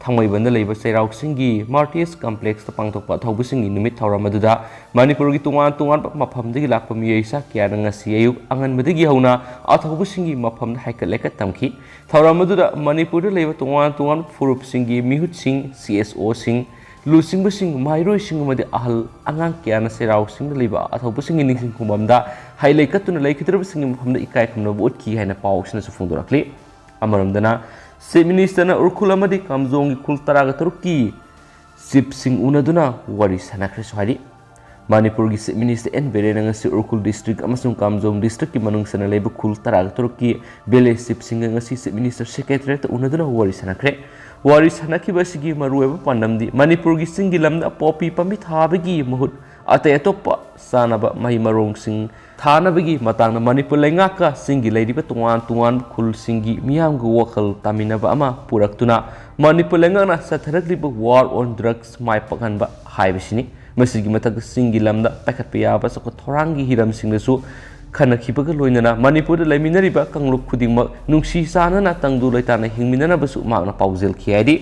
ꯊꯥꯡꯃꯩꯕꯟꯗ ꯂꯩꯕ ꯆꯩꯔꯥꯎ ꯆꯤꯡꯒꯤ ꯃꯥꯔꯇꯤꯌꯔꯁ ꯀꯝꯄ꯭ꯂꯦꯛꯁꯇ ꯄꯥꯡꯊꯣꯛꯄ ꯑꯊꯧꯕꯁꯤꯡꯒꯤ ꯅꯨꯃꯤꯠ ꯊꯧꯔꯝ ꯑꯗꯨꯗ ꯃꯅꯤꯄꯨꯔꯒꯤ ꯇꯣꯉꯥꯟ ꯇꯣꯉꯥꯟꯕ ꯃꯐꯝꯗꯒꯤ ꯂꯥꯛꯄ ꯃꯤꯑꯣꯏ ꯆꯥ ꯀꯌꯥꯅ ꯉꯁꯤ ꯑꯌꯨꯛ ꯑꯉꯟꯕꯗꯒꯤ ꯍꯧꯅ ꯑꯊꯧꯕꯁꯤꯡꯒꯤ ꯃꯐꯝꯗ ꯍꯩꯀꯠ ꯂꯩꯀꯠ ꯇꯝꯈꯤ꯫ ꯊꯧꯔꯝ ꯑꯗꯨꯗ ꯃꯅꯤꯄꯨꯔꯗ ꯂꯩꯕ ꯇꯣꯉꯥꯟ ꯇꯣꯉꯥꯟꯕ ꯐꯨꯔꯨꯞꯁꯤꯡꯒꯤ ꯃꯤꯍꯨꯠꯁꯤꯡ, ꯁꯤ ꯑꯦꯁ ꯑꯣꯁꯤꯡ, ꯂꯨꯆꯤꯡꯕꯁꯤꯡ, ꯃꯍꯩꯔꯣꯏꯁꯤꯡ ꯑꯃꯗꯤ ꯑꯍꯜ ꯑꯉꯥꯡ ꯀꯌꯥꯅ ꯆꯩꯔꯥꯎ ꯆꯤꯡꯗ ꯂꯩꯕ ꯑꯊꯧꯕꯁꯤꯡꯒꯤ ꯅꯤꯡꯁꯤꯡ ꯈꯨꯕꯝꯗ ꯍꯩ ꯂꯩ ꯀꯠꯇꯨꯅ ꯂꯩꯈꯤꯗ꯭ꯔꯕꯁꯤꯡꯒꯤ ꯃꯐꯝꯗ ꯏꯀꯥꯏ ꯈꯨꯝꯅꯕ ꯎꯠꯈꯤ ꯍꯥꯏꯅ ꯄꯥꯎꯁꯤꯅꯁꯨ ꯐꯣꯡꯗꯣꯔꯛꯂꯤ꯫ ꯑꯃꯔꯣꯝꯗꯅ, ꯆꯤꯐ ꯃꯤꯅꯤꯁꯇꯔꯅ ꯎꯔꯈꯨꯜ ꯑꯃꯗꯤ ꯀꯥꯝꯖꯣꯡꯒꯤ ꯈꯨꯜ ꯇꯔꯥꯒ ꯇꯔꯨꯛꯀꯤ ꯆꯤꯐꯁꯤꯡ ꯎꯅꯗꯨꯅ ꯋꯥꯔꯤ ꯁꯥꯟꯅꯈ꯭ꯔꯦꯁꯨ ꯍꯥꯏꯔꯤ꯫ ꯃꯅꯤꯄꯨꯔꯒꯤ ꯆꯤꯐ ꯃꯤꯅꯤꯁꯇꯔ ꯑꯦꯟ ꯕꯤꯔꯦꯟꯅ ꯉꯁꯤ ꯎꯔꯈꯨꯜ ꯗꯤꯁꯇ꯭ꯔꯤꯛ ꯑꯃꯁꯨꯡ ꯀꯥꯝꯖꯣꯡ ꯗꯤꯁꯇ꯭ꯔꯤꯛꯀꯤ ꯃꯅꯨꯡ ꯆꯟꯅ ꯂꯩꯕ ꯈꯨꯜ ꯇꯔꯥꯒ ꯇꯔꯨꯛꯀꯤ ꯚꯤꯂꯦꯖ ꯆꯤꯐꯁꯤꯡꯒ ꯉꯁꯤ ꯆꯤꯐ ꯃꯤꯅꯤꯁꯇꯔ ꯁꯦꯀ꯭ꯔꯦꯇꯔꯤꯌꯦꯠꯇ ꯎꯅꯗꯨꯅ ꯋꯥꯔꯤ ꯁꯥꯟꯅꯈ꯭ꯔꯦ꯫ ꯋꯥꯔꯤ ꯁꯥꯟꯅꯈꯤꯕ ꯑꯁꯤꯒꯤ ꯃꯔꯨꯑꯣꯏꯕ ꯄꯥꯟꯗꯝꯗꯤ ꯃꯅꯤꯄꯨꯔꯒꯤ ꯆꯤꯡꯒꯤ ꯂꯝꯗ ꯄꯣꯄꯤ ꯄꯥꯝꯕꯤ ꯊꯥꯕꯒꯤ ꯃꯍꯨꯠ ꯑꯇꯩ ꯑꯇꯣꯞꯄ ꯆꯥꯅꯕ ꯃꯍꯩ ꯃꯔꯣꯡꯁꯤꯡ ꯊꯥꯅꯕꯒꯤ ꯃꯇꯥꯡꯗ ꯃꯅꯤꯄꯨꯔ ꯂꯩꯉꯥꯛꯀ ꯆꯤꯡꯒꯤ ꯂꯩꯔꯤꯕ ꯇꯣꯉꯥꯟ ꯇꯣꯉꯥꯟꯕ ꯈꯨꯜꯁꯤꯡꯒꯤ ꯃꯤꯌꯥꯝꯒ ꯋꯥꯈꯜ ꯇꯥꯃꯤꯟꯅꯕ ꯑꯃ ꯄꯨꯔꯛꯇꯨꯅ ꯃꯅꯤꯄꯨꯔ ꯂꯩꯉꯥꯛꯅ ꯆꯠꯊꯔꯛꯂꯤꯕ War on Drugs ꯃꯥꯏ ꯄꯥꯛꯍꯟꯕ ꯍꯥꯏꯕꯁꯤꯅꯤ꯫ ꯃꯁꯤꯒꯤ ꯃꯊꯛꯇ ꯆꯤꯡꯒꯤ ꯂꯝꯗ ꯄꯥꯏꯈꯠꯄ ꯌꯥꯕ ꯆꯥꯎꯈꯠ ꯊꯧꯔꯥꯡꯒꯤ ꯍꯤꯔꯝꯁꯤꯡꯗꯁꯨ ꯈꯟꯅꯈꯤꯕꯒ ꯂꯣꯏꯅꯅ ꯃꯅꯤꯄꯨꯔꯗ ꯂꯩꯃꯤꯟꯅꯔꯤꯕ ꯀꯥꯡꯂꯨꯞ ꯈꯨꯗꯤꯡꯃꯛ ꯅꯨꯡꯁꯤ ꯆꯥꯟꯅꯅ ꯇꯪꯗꯨ ꯂꯩꯇꯥꯅ ꯍꯤꯡꯃꯤꯟꯅꯅꯕꯁꯨ ꯃꯍꯥꯛꯅ ꯄꯥꯎꯖꯦꯜꯈꯤ ꯍꯥꯏꯔꯤ꯫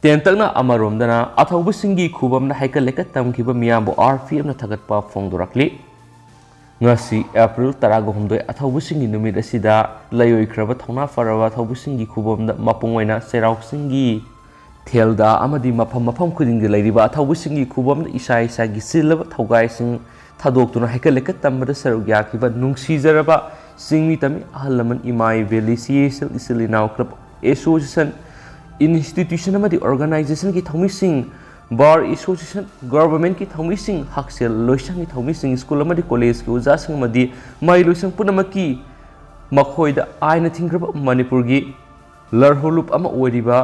ꯇꯦꯟꯇꯛꯅ ꯑꯃꯔꯣꯝꯗꯅ ꯑꯊꯧꯕꯁꯤꯡꯒꯤ ꯈꯨꯕꯝꯗ ꯍꯩꯀꯠ ꯂꯩꯀꯠ ꯇꯝꯈꯤꯕ ꯃꯤꯌꯥꯝꯕꯨ ꯑꯥꯔ ꯄꯤ ꯑꯦꯐꯅ ꯊꯥꯒꯠꯄ ꯐꯣꯡꯗꯣꯔꯛꯂꯤ꯫ ꯉꯁꯤ ꯑꯦꯄ꯭ꯔꯤꯜ ꯇꯔꯥꯒ ꯍꯨꯝꯗꯣꯏ ꯑꯊꯧꯕꯁꯤꯡꯒꯤ ꯅꯨꯃꯤꯠ ꯑꯁꯤꯗ ꯂꯩꯑꯣꯏꯈ꯭ꯔꯕ ꯊꯧꯅꯥ ꯐꯔꯕ ꯑꯊꯧꯕꯁꯤꯡꯒꯤ ꯈꯨꯕꯝꯗ ꯃꯄꯨꯡ ꯑꯣꯏꯅ ꯆꯩꯔꯥꯎ ꯆꯤꯡꯒꯤ ꯊꯦꯜꯗ ꯑꯃꯗꯤ ꯃꯐꯝ ꯃꯐꯝ ꯈꯨꯗꯤꯡꯗ ꯂꯩꯔꯤꯕ ꯑꯊꯧꯕꯁꯤꯡꯒꯤ ꯈꯨꯕꯝꯗ ꯏꯁꯥ ꯏꯁꯥꯒꯤ ꯆꯤꯜꯂꯕ ꯊꯧꯒꯥꯏꯁꯤꯡ ꯊꯥꯗꯣꯛꯇꯨꯅ ꯍꯩꯀꯠ ꯂꯩꯀꯠ ꯇꯝꯕꯗ ꯁꯔꯨꯛ ꯌꯥꯈꯤꯕ ꯅꯨꯡꯁꯤꯖꯔꯕ ꯆꯤꯡꯃꯤ ꯇꯝꯃꯤ ꯑꯍꯜ ꯂꯃꯟ, ꯏꯃꯥ ꯏꯕꯦꯜ, ꯏꯆꯦ ꯏꯆꯜ, ꯏꯆꯤꯜ ꯏꯅꯥꯎ, ꯀ꯭ꯂꯕ, ꯑꯦꯁꯣꯁꯤꯌꯦꯁꯟ, ꯏꯟꯁꯇꯤꯇ꯭ꯌꯨꯁꯟ ꯑꯃꯗꯤ ꯑꯣꯔꯒꯅꯥꯏꯖꯦꯁꯟꯒꯤ ꯊꯧꯃꯤꯁꯤꯡ, ꯕꯥꯔ ꯑꯦꯁꯣꯁꯤꯌꯦꯁꯟ, ꯒꯚꯔꯟꯃꯦꯟꯠꯀꯤ ꯊꯧꯃꯤꯁꯤꯡ, ꯍꯛꯁꯦꯜ ꯂꯣꯏꯁꯪꯒꯤ ꯊꯧꯃꯤꯁꯤꯡ, ꯁ꯭ꯀꯨꯜ ꯑꯃꯗꯤ ꯀꯣꯂꯦꯖꯀꯤ ꯑꯣꯖꯥꯁꯤꯡ ꯑꯃꯗꯤ ꯃꯍꯩ ꯂꯣꯏꯁꯪ ꯄꯨꯝꯅꯃꯛꯀꯤ ꯃꯈꯣꯏꯗ ꯑꯥꯏꯟꯅ ꯊꯤꯡꯈ꯭ꯔꯕ ꯃꯅꯤꯄꯨꯔꯒꯤ ꯂꯔꯍꯨꯂꯨꯞ ꯑꯃ ꯑꯣꯏꯔꯤꯕ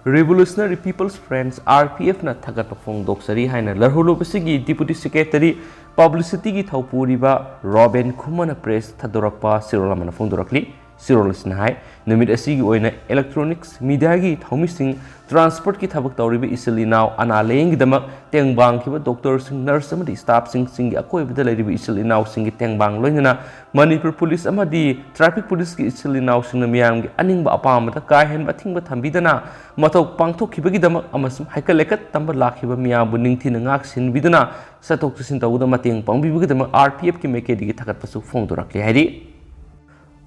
Revolutionary People's Front, R P F ꯅ ꯊꯥꯒꯠꯄ ꯐꯣꯡꯗꯣꯛꯆꯔꯤ ꯍꯥꯏꯅ ꯂꯔꯍꯨꯂꯨꯞ ꯑꯁꯤꯒꯤ ꯗꯤꯄꯨꯇꯤ ꯁꯦꯀ꯭ꯔꯦꯇꯔꯤ ꯄꯕ꯭ꯂꯤꯁꯤꯇꯤꯒꯤ ꯊꯧꯄꯨꯔꯤꯕ ꯔꯣꯕꯦꯟ ꯈꯨꯃꯟꯅ ꯄ꯭ꯔꯦꯁ ꯊꯥꯗꯣꯔꯛꯄ ꯆꯦꯔꯣꯜ ꯑꯃꯅ ꯐꯣꯡꯗꯣꯔꯛꯂꯤ꯫ ꯁꯤꯔꯣꯜ ꯑꯁꯤꯅ ꯍꯥꯏ, ꯅꯨꯃꯤꯠ ꯑꯁꯤꯒꯤ ꯑꯣꯏꯅ electronics mediaꯒꯤ ꯊꯧꯃꯤꯁꯤꯡ, transportꯀꯤ ꯊꯕꯛ ꯇꯧꯔꯤꯕ ꯏꯆꯤꯜ ꯏꯅꯥꯎ, ꯑꯅꯥ ꯂꯥꯌꯦꯡꯒꯤꯗꯃꯛ ꯇꯦꯡꯕꯥꯡꯈꯤꯕ doctorꯁꯤꯡ, nurse ꯑꯃꯗꯤ staffꯁꯤꯡ, ꯁꯤꯡꯒꯤ ꯑꯀꯣꯏꯕꯗ ꯂꯩꯔꯤꯕ ꯏꯆꯤꯜ ꯏꯅꯥꯎꯁꯤꯡꯒꯤ ꯇꯦꯡꯕꯥꯡ, ꯂꯣꯏꯅꯅ ꯃꯅꯤꯄꯨꯔ ꯄꯨꯂꯤꯁ ꯑꯃꯗꯤ traffic ꯄꯨꯂꯤꯁꯀꯤ ꯏꯆꯤꯜ ꯏꯅꯥꯎꯁꯤꯡꯅ ꯃꯤꯌꯥꯝꯒꯤ ꯑꯅꯤꯡꯕ ꯑꯄꯥꯝꯕꯗ ꯀꯥ ꯍꯦꯟꯕ ꯑꯊꯤꯡꯕ ꯊꯝꯕꯤꯗꯅ ꯃꯊꯧ ꯄꯥꯡꯊꯣꯛꯈꯤꯕꯒꯤꯗꯃꯛ ꯑꯃꯁꯨꯡ ꯍꯩꯀꯠ ꯂꯩꯀꯠ ꯇꯝꯕ ꯂꯥꯛꯈꯤꯕ ꯃꯤꯌꯥꯝꯕꯨ ꯅꯤꯡꯊꯤꯅ ꯉꯥꯛ ꯁꯦꯟꯕꯤꯗꯨꯅ ꯆꯠꯊꯣꯛ ꯆꯠꯁꯤꯟ ꯇꯧꯕꯗ ꯃꯇꯦꯡ ꯄꯥꯡꯕꯤꯕꯒꯤꯗꯃꯛ RPFꯀꯤ ꯃꯥꯏꯀꯩꯗꯒꯤ ꯊꯥꯒꯠꯄꯁꯨ ꯐꯣꯡꯗꯣꯔꯛꯂꯤ ꯍꯥꯏꯔꯤ꯫